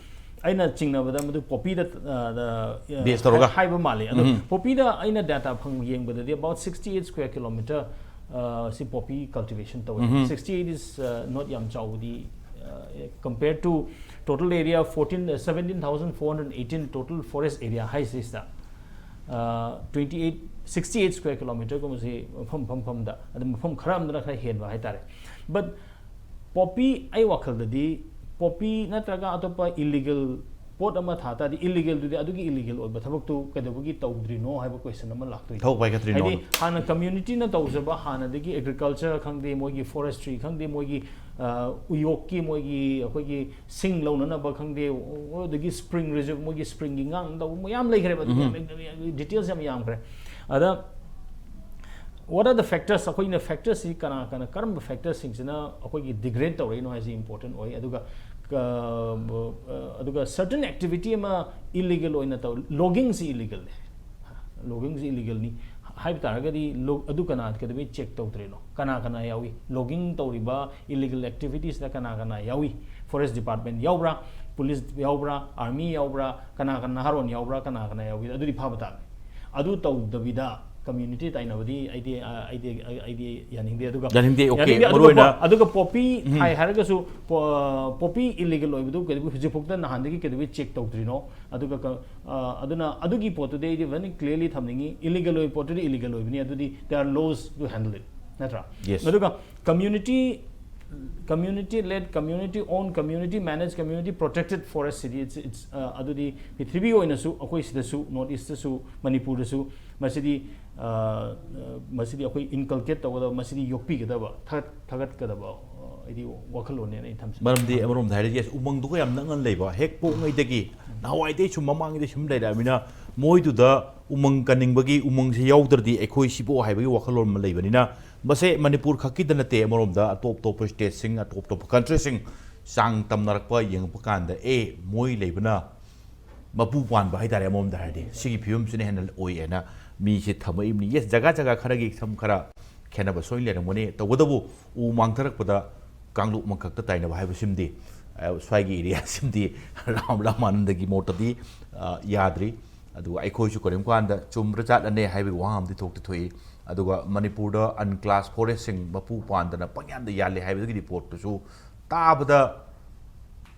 ꯑꯩꯅ ꯆꯤꯡꯅꯕꯗ ꯃꯗꯨ poppyꯗ, ꯑ, ꯗ, ꯑ, Base ꯇꯧꯔꯒ? ꯍꯥꯏꯕ ꯃꯥꯜꯂꯤ꯫ ꯑꯗꯣ ꯎꯝ꯫ Poppyꯗ ꯑꯩꯅ data ꯐꯪ ꯌꯦꯡꯕꯗꯗꯤ about sixty eight square kilometre, ꯑ, ꯁꯤ poppy cultivation ꯇꯧꯋꯦ꯫ ꯎꯝ꯫ Sixty eight is, ꯑ, not ꯌꯥꯝ ꯆꯥꯎꯕꯗꯤ, ꯑ, compared to total area fourteen, seventeen thousand four hundred eighteen total forest area ꯍꯥꯏꯁꯤꯁꯤꯗ, ꯑ, twenty eight, sixty eight square kilometre ꯒꯨꯝꯕꯁꯤ ꯃꯐꯝ, ꯃꯐꯝ, ꯃꯐꯝꯗ, ꯑꯗꯨ ꯃꯐꯝ ꯈꯔ ꯑꯃꯗꯅ ꯈꯔ ꯍꯦꯟꯕ ꯍꯥꯏꯇꯥꯔꯦ꯫ But poppy, ꯑꯩ ꯋꯥꯈꯜꯗꯗꯤ poppy ꯅꯠꯇ꯭ꯔꯒ ꯑꯇꯣꯞꯄ illegal ꯄꯣꯠ ꯑꯃ ꯊꯥ ꯇꯥꯔꯗꯤ, illegalꯗꯨꯗꯤ ꯑꯗꯨꯒꯤ illegal ꯑꯣꯏꯕ ꯊꯕꯛꯇꯨ ꯀꯩꯗꯧꯕꯒꯤ ꯇꯧꯗ꯭ꯔꯤꯅꯣ ꯍꯥꯏꯕ question ꯑꯃ ꯂꯥꯛꯇꯣꯏꯅꯤ꯫ ꯊꯕꯛ ꯄꯥꯏꯈꯠꯇ꯭ꯔꯤꯅꯣꯅ꯫ ꯍꯥꯏꯗꯤ ꯍꯥꯟꯅ communityꯅ ꯇꯧꯖꯕ, ꯍꯥꯟꯅꯗꯒꯤ agriculture ꯈꯪꯗꯦ, ꯃꯣꯏꯒꯤ forestry ꯈꯪꯗꯦ, ꯃꯣꯏꯒꯤ, ꯑ, ꯎꯌꯣꯛꯀꯤ, ꯃꯣꯏꯒꯤ, ꯑꯩꯈꯣꯏꯒꯤ ꯁꯤꯡ ꯂꯧꯅꯅꯕ ꯈꯪꯗꯦ, ꯑꯗꯒꯤ spring reserve, ꯃꯣꯏꯒꯤ springꯒꯤ ꯉꯥꯡꯗꯧꯕ ꯃꯌꯥꯝ ꯂꯩꯈ꯭ꯔꯦꯕ꯫ ꯑꯗꯨ ꯎꯝ꯫ ꯃꯌꯥꯝ, details ꯌꯥꯝ ꯌꯥꯝꯈ꯭ꯔꯦ꯫ ꯑꯗ what are the factors? ꯑꯩꯈꯣꯏꯅ factorsꯁꯤ ꯀꯅꯥ, ꯀꯅꯥ, ꯀꯔꯝꯕ factorsꯁꯤꯡꯁꯤꯅ ꯑꯩꯈꯣꯏꯒꯤ degrade ꯇꯧꯔꯛꯏꯅꯣ ꯍꯥꯏꯁꯤ important ꯑꯣꯏ꯫ ꯑꯗꯨꯒ, ꯑ, ꯑꯗꯨꯒ certain activity ꯑꯃ illegal ꯑꯣꯏꯅ ꯇꯧ, loggingꯁꯤ illegalꯅꯦ, loggingꯁꯤ illegalꯅꯤ ꯍꯥꯏꯕ ꯇꯥꯔꯒꯗꯤ, lo-, ꯑꯗꯨ ꯀꯅꯥ ꯀꯩꯗꯧꯕꯩ check ꯇꯧꯗ꯭ꯔꯤꯅꯣ? ꯀꯅꯥ ꯀꯅꯥ ꯌꯥꯎꯏ? Logging ꯇꯧꯔꯤꯕ illegal activitiesꯇ ꯀꯅꯥ ꯀꯅꯥ ꯌꯥꯎꯏ? Forest department ꯌꯥꯎꯕ꯭ꯔꯥ? Police ꯌꯥꯎꯕ꯭ꯔꯥ? Army ꯌꯥꯎꯕ꯭ꯔꯥ? ꯀꯅꯥ ꯀꯅꯥ, ꯅꯍꯥꯔꯣꯟ ꯌꯥꯎꯕ꯭ꯔꯥ? ꯀꯅꯥ ꯀꯅꯥ ꯌꯥꯎꯏ? ꯑꯗꯨꯗꯤ ꯐꯥꯕ ꯇꯥꯕꯅꯤ꯫ ꯑꯗꯨ ꯇꯧꯗꯕꯤꯗ community ꯇꯥꯏꯅꯕꯗꯤ ꯑꯩꯗꯤ, ꯑ, ꯑꯩꯗꯤ, ꯑꯩ-, ꯑꯩꯗꯤ ꯌꯥꯅꯤꯡꯗꯦ꯫ ꯑꯗꯨꯒ ꯌꯥꯅꯤꯡꯗꯦ, okay, ꯌꯥꯅꯤꯡꯗꯦ꯫ ꯃꯔꯨ ꯑꯗꯨꯒ ꯑꯣꯏꯅ ꯄꯣ-, ꯑꯗꯨꯒ poppy ꯎꯝ꯫ ꯊꯥꯏ ꯍꯥꯏꯔꯒꯁꯨ, ꯄꯣ-, poppy illegal ꯑꯣꯏꯕꯗꯨ ꯀꯩꯗꯧꯕ ꯍꯧꯖꯤꯛꯐꯥꯎꯗ ꯅꯍꯥꯟꯗꯒꯤ ꯀꯩꯗꯧꯕꯩ check ꯇꯧꯗ꯭ꯔꯤꯅꯣ? ꯑꯗꯨꯒ ꯀ-, ꯑ, ꯑꯗꯨꯅ ꯑꯗꯨꯒꯤ ꯄꯣꯠꯇꯨꯗꯤ ꯑꯩꯗꯤ very clearly ꯊꯝꯅꯤꯡꯉꯤ, illegal ꯑꯣꯏꯕ ꯄꯣꯠꯇꯨꯗꯤ illegal ꯑꯣꯏꯕꯅꯤ, ꯑꯗꯨꯗꯤ there are laws to handle it, ꯅꯠꯇ꯭ꯔꯥ? Yes. ꯑꯗꯨꯒ community Community led, community owned, community managed, community protected forest city, it's, it's, uh, ꯑꯗꯨꯗꯤ ꯄ꯭ꯔꯤꯊꯤꯕꯤ ꯑꯣꯏꯅꯁꯨ, ꯑꯩꯈꯣꯏ ꯁꯤꯗꯁꯨ, ꯅꯣꯔꯠ ꯏꯁꯇꯁꯨ, ꯃꯅꯤꯄꯨꯔꯗꯁꯨ ꯃꯁꯤꯗꯤ, uh, uh, ꯃꯁꯤꯗꯤ ꯑꯩꯈꯣꯏ inculcate ꯇꯧꯒꯗꯕ, ꯃꯁꯤꯗꯤ ꯌꯣꯛꯄꯤꯒꯗꯕ, ꯊꯥꯒꯠ-, ꯊꯥꯒꯠꯀꯗꯕ, uh, ꯍꯥꯏꯗꯤ ꯋꯥꯈꯜꯂꯣꯟꯅꯦꯅ ꯑꯩ ꯊꯝꯖꯩ꯫ ꯃꯔꯝꯗꯤ ꯑꯃꯔꯣꯝꯗ ꯍꯥꯏꯔꯗꯤ, yes, ꯎꯃꯪꯗꯨꯒ ꯌꯥꯝ ꯅꯛꯅ ꯂꯩꯕ, ꯍꯦꯛ ꯄꯣꯛꯉꯩꯗꯒꯤ, ꯅꯍꯥꯟꯋꯥꯏꯗꯒꯤ ꯁꯨꯝ, ꯃꯃꯥꯡꯉꯩꯗꯒꯤ ꯁꯨꯝ ꯂꯩꯔꯛꯑꯃꯤꯅ, ꯃꯣꯏꯗꯨꯗ ꯎꯃꯪ ꯀꯟꯅꯤꯡꯕꯒꯤ, ꯎꯃꯪꯁꯤ ꯌꯥꯎꯗ꯭ꯔꯗꯤ ꯑꯩꯈꯣꯏ ꯁꯤꯕꯣ ꯍꯥꯏꯕꯒꯤ ꯋꯥꯈꯜꯂꯣꯟ ꯑꯃ ꯂꯩꯕꯅꯤꯅ, ꯃꯁꯦ ꯃꯅꯤꯄꯨꯔ ꯈꯛꯀꯤꯗ ꯅꯠꯇꯦ, ꯑꯃꯔꯣꯝꯗ ꯑꯇꯣꯞ ꯑꯇꯣꯞꯄ ꯁ꯭ꯇꯦꯠꯁꯤꯡ, ꯑꯇꯣꯞ ꯑꯇꯣꯞꯄ ꯀꯟꯇ꯭ꯔꯤꯁꯤꯡ ꯆꯥꯡ ꯇꯝꯅꯔꯛꯄ ꯌꯦꯡꯉꯛꯄ ꯀꯥꯟꯗ, ꯑꯦ, ꯃꯣꯏ ꯂꯩꯕꯅ ꯃꯄꯨ ꯄꯥꯟꯕ ꯍꯥꯏꯇꯥꯔꯦ, ꯑꯃꯔꯣꯝꯗ ꯍꯥꯏꯔꯗꯤ ꯁꯤꯒꯤ ꯐꯤꯕꯝꯁꯤꯅ ꯍꯦꯟꯅ ꯑꯣꯏꯌꯦꯅ ꯃꯤꯁꯦ ꯊꯝꯃꯛꯏꯕꯅꯤ꯫ Yes, ꯖꯒꯥ ꯖꯒꯥ ꯈꯔꯒꯤ ꯁꯝ ꯈꯔ ꯈꯦꯠꯅꯕ ꯁꯣꯏꯅ ꯂꯩꯔꯝꯒꯅꯤ, ꯇꯧꯕꯇꯕꯨ ꯎ ꯃꯥꯡꯊꯔꯛꯄꯗ ꯀꯥꯡꯂꯨꯞ ꯑꯃꯈꯛꯇ ꯇꯥꯏꯅꯕ ꯍꯥꯏꯕꯁꯤꯃꯗꯤ, ꯑ, ꯁ꯭ꯋꯥꯏꯒꯤ ꯑꯦꯔꯤꯌꯥꯁꯤꯃꯗꯤ ꯔꯥꯝ ꯔꯥꯃꯥꯅꯟꯗꯒꯤ ꯃꯣꯠꯇꯗꯤ, ꯑ, ꯌꯥꯗ꯭ꯔꯤ꯫ ꯑꯗꯨꯒ ꯑꯩꯈꯣꯏꯁꯨ ꯀꯔꯤꯒꯨꯝꯕ ꯀꯥꯟꯗ ꯆꯨꯝꯕ꯭ꯔꯥ ꯆꯥꯠꯂꯅꯦ ꯍꯥꯏꯕꯒꯤ ꯋꯥꯍꯪ ꯑꯃꯗꯤ ꯊꯣꯛꯇꯤ ꯊꯣꯛꯏ꯫ ꯑꯗꯨꯒ ꯃꯅꯤꯄꯨꯔꯗ unclassed forestꯁꯤꯡ ꯃꯄꯨ ꯄꯥꯟꯗꯅ ꯄꯪꯌꯥꯟꯗ ꯌꯥꯜꯂꯦ ꯍꯥꯏꯕꯒꯤ ꯔꯤꯄꯣꯔꯠꯇꯨꯁꯨ ꯇꯥꯕꯗ,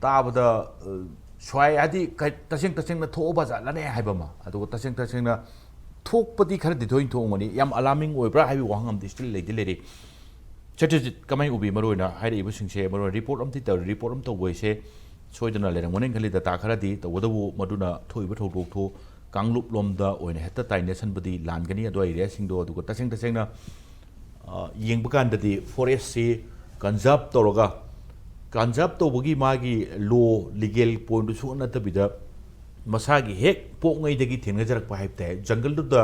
ꯇꯥꯕꯗ, ꯑ, ꯁ꯭ꯋꯥꯏ ꯍꯥꯏꯗꯤ ꯀꯩ-, ꯇꯁꯦꯡ ꯇꯁꯦꯡꯅ ꯊꯣꯛꯑꯕ ꯖꯥꯠꯂꯅꯦ ꯍꯥꯏꯕ ꯑꯃ, ꯑꯗꯨꯒ ꯇꯁꯦꯡ ꯇꯁꯦꯡꯅ ꯊꯣꯛꯄꯗꯤ ꯈꯔꯗꯤ ꯊꯣꯏꯅ ꯊꯣꯛꯑꯝꯒꯅꯤ꯫ ꯌꯥꯝ alarming ꯑꯣꯏꯕ꯭ꯔꯥ ꯍꯥꯏꯕꯒꯤ ꯋꯥꯍꯪ ꯑꯃꯗꯤ still ꯂꯩꯗꯤ ꯂꯩꯔꯤ꯫ ꯁꯇ꯭ꯌꯖꯤꯠ ꯀꯃꯩ ꯎꯕꯤ ꯃꯔꯨꯑꯣꯏꯅ ꯍꯥꯏꯔꯛꯏꯕꯁꯤꯡꯁꯦ, ꯃꯔꯨꯑꯣꯏꯅ ꯔꯤꯄꯣꯔꯠ ꯑꯃꯗꯤ ꯇꯧꯔꯤ, ꯔꯤꯄꯣꯔꯠ ꯑꯃ ꯇꯧꯕ ꯍꯥꯏꯁꯦ ꯁꯣꯏꯗꯅ ꯂꯩꯔꯝꯒꯅꯤ ꯈꯜꯂꯤ, ꯗꯇꯥ ꯈꯔꯗꯤ, ꯇꯧꯕꯇꯕꯨ ꯃꯗꯨꯅ ꯊꯣꯛꯏꯕ ꯊꯧꯗꯣꯛꯇꯨ ꯀꯥꯡꯂꯨꯞ ꯂꯣꯝꯗ ꯑꯣꯏꯅ ꯍꯦꯛꯇ ꯇꯥꯏꯅꯁꯟꯕꯗꯤ ꯂꯥꯟꯒꯅꯤ꯫ ꯑꯗꯨ ꯑꯦꯔꯤꯌꯥꯁꯤꯡꯗꯣ, ꯑꯗꯨꯒ ꯇꯁꯦꯡ ꯇꯁꯦꯡꯅ, ꯑ, ꯌꯦꯡꯕ ꯀꯥꯟꯗꯗꯤ ꯐꯣꯔꯦꯁꯁꯤ ꯀꯟꯖꯥꯔꯕ ꯇꯧꯔꯒ, ꯀꯟꯖꯥꯔꯕ ꯇꯧꯕꯒꯤ ꯃꯥꯒꯤ ꯂꯣ, ꯂꯤꯒꯦꯜ ꯄꯣꯏꯟꯠꯇꯨ ꯁꯨꯡꯅꯠ ꯅꯠꯇꯕꯤꯗ, ꯃꯁꯥꯒꯤ ꯍꯦꯛ ꯄꯣꯛꯉꯩꯗꯒꯤ ꯊꯦꯡꯅꯖꯔꯛꯄ ꯍꯥꯏꯕ ꯇꯥꯏ꯫ ꯖꯪꯒꯜꯗꯨꯗ,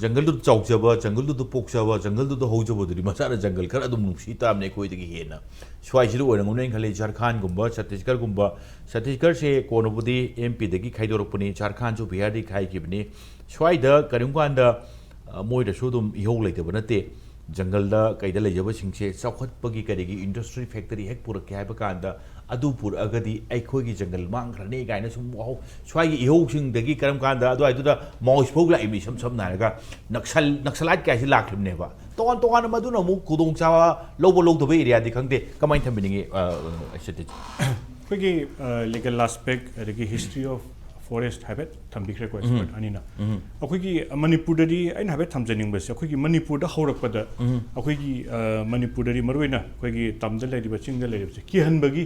ꯖꯪꯒꯜꯗꯨꯗ ꯆꯥꯎꯖꯕ, ꯖꯪꯒꯜꯗꯨꯗ ꯄꯣꯛꯆꯕ, ꯖꯪꯒꯜꯗꯨꯗ ꯍꯧꯖꯕꯗꯨꯗꯤ ꯃꯁꯥꯅ ꯖꯪꯒꯜ ꯈꯔ ꯑꯗꯨꯝ ꯅꯨꯡꯁꯤ ꯇꯥꯕꯅꯤ ꯑꯩꯈꯣꯏꯗꯒꯤ ꯍꯦꯟꯅ꯫ ꯁ꯭ꯋꯥꯏꯁꯤꯗ ꯑꯣꯏꯔꯝꯒꯅꯤ ꯑꯩꯅ ꯈꯜꯂꯤ, ꯖꯔꯈꯥꯟꯒꯨꯝꯕ, ꯁꯠꯇꯤꯁꯒꯔꯒꯨꯝꯕ, ꯁꯠꯇꯤꯁꯒꯔꯁꯦ ꯀꯣꯟꯅꯕꯨꯗꯤ ꯑꯦꯝ ꯄꯤꯗꯒꯤ ꯈꯥꯏꯗꯣꯔꯛꯄꯅꯤ, ꯖꯔꯈꯥꯟꯁꯨ ꯕꯤꯍꯥꯔꯗꯒꯤ ꯈꯥꯏꯈꯤꯕꯅꯤ꯫ ꯁ꯭ꯋꯥꯏꯗ ꯀꯔꯤꯒꯨꯝꯕ ꯀꯥꯟꯗ, ꯑ, ꯃꯣꯏꯗꯁꯨ ꯑꯗꯨꯝ ꯏꯍꯧ ꯂꯩꯇꯕ ꯅꯠꯇꯦ꯫ ꯖꯪꯒꯜꯗ ꯀꯩꯗ ꯂꯩꯖꯕꯁꯤꯡꯁꯦ ꯆꯥꯎꯈꯠꯄꯒꯤ ꯀꯔꯤꯒꯤ ꯏꯟꯗꯁꯇ꯭ꯔꯤ ꯐꯦꯛꯇꯔꯤ ꯍꯦꯛ ꯄꯨꯔꯛꯀꯦ ꯍꯥꯏꯕ ꯀꯥꯟꯗ, ꯑꯗꯨ ꯄꯨꯔꯛꯑꯒꯗꯤ ꯑꯩꯈꯣꯏꯒꯤ ꯖꯪꯒꯜ ꯃꯥꯡꯈ꯭ꯔꯅꯤ ꯀꯥꯏꯅ ꯁꯨꯝ ꯋꯥꯍꯧ-, ꯁ꯭ꯋꯥꯏꯒꯤ ꯏꯍꯧꯁꯤꯡꯗꯒꯤ ꯀꯔꯝ ꯀꯥꯟꯗ ꯑꯗꯨꯋꯥꯏꯗꯨꯗ ꯃꯥꯑꯣꯏꯁ ꯐꯧ ꯂꯥꯛꯏꯕꯅꯤ? ꯏꯁꯝ ꯁꯝꯅ ꯍꯥꯏꯔꯒ ꯅꯛꯁꯜ-, ꯅꯛꯁꯂꯥꯏꯠ ꯀꯥꯏꯁꯤ ꯂꯥꯛꯈꯤꯕꯅꯦꯕ꯫ ꯇꯣꯉꯥꯟ ꯇꯣꯉꯥꯟꯅ ꯃꯗꯨꯅ ꯑꯃꯨꯛ ꯈꯨꯗꯣꯡꯆꯥꯕ ꯂꯧꯕ ꯂꯧꯗꯕ ꯑꯦꯔꯤꯌꯥꯗꯤ ꯈꯪꯗꯦ꯫ ꯀꯃꯥꯏꯅ ꯊꯝꯕꯤꯅꯤꯡꯉꯤ, ꯑ, ꯑ, ꯁꯇꯤꯁ? ꯑꯩꯈꯣꯏꯒꯤ ꯂꯤꯒꯦꯜ ꯑꯥꯁꯄꯦꯛ, ꯑꯗꯒꯤ history of ꯐꯣꯔꯦꯁ ꯍꯥꯏꯐꯦꯠ ꯊꯝꯕꯤꯈ꯭ꯔꯦꯀꯣ ꯑꯦꯛꯁꯄꯔꯠ ꯑꯅꯤꯅ꯫ ꯑꯩꯈꯣꯏꯒꯤ ꯃꯅꯤꯄꯨꯔꯗꯗꯤ ꯑꯩꯅ ꯍꯥꯏꯐꯦꯠ ꯊꯝꯖꯅꯤꯡꯕꯁꯦ, ꯑꯩꯈꯣꯏꯒꯤ ꯃꯅꯤꯄꯨꯔꯗ ꯍꯧꯔꯛꯄꯗ ꯑꯩꯈꯣꯏꯒꯤ ꯃꯅꯤꯄꯨꯔꯗꯗꯤ ꯃꯔꯨꯑꯣꯏꯅ ꯑꯩꯈꯣꯏꯒꯤ ꯇꯝꯗ ꯂꯩꯔꯤꯕ ꯆꯤꯡꯗ ꯂꯩꯔꯤꯕꯁꯦ ꯀꯤꯍꯟꯕꯒꯤ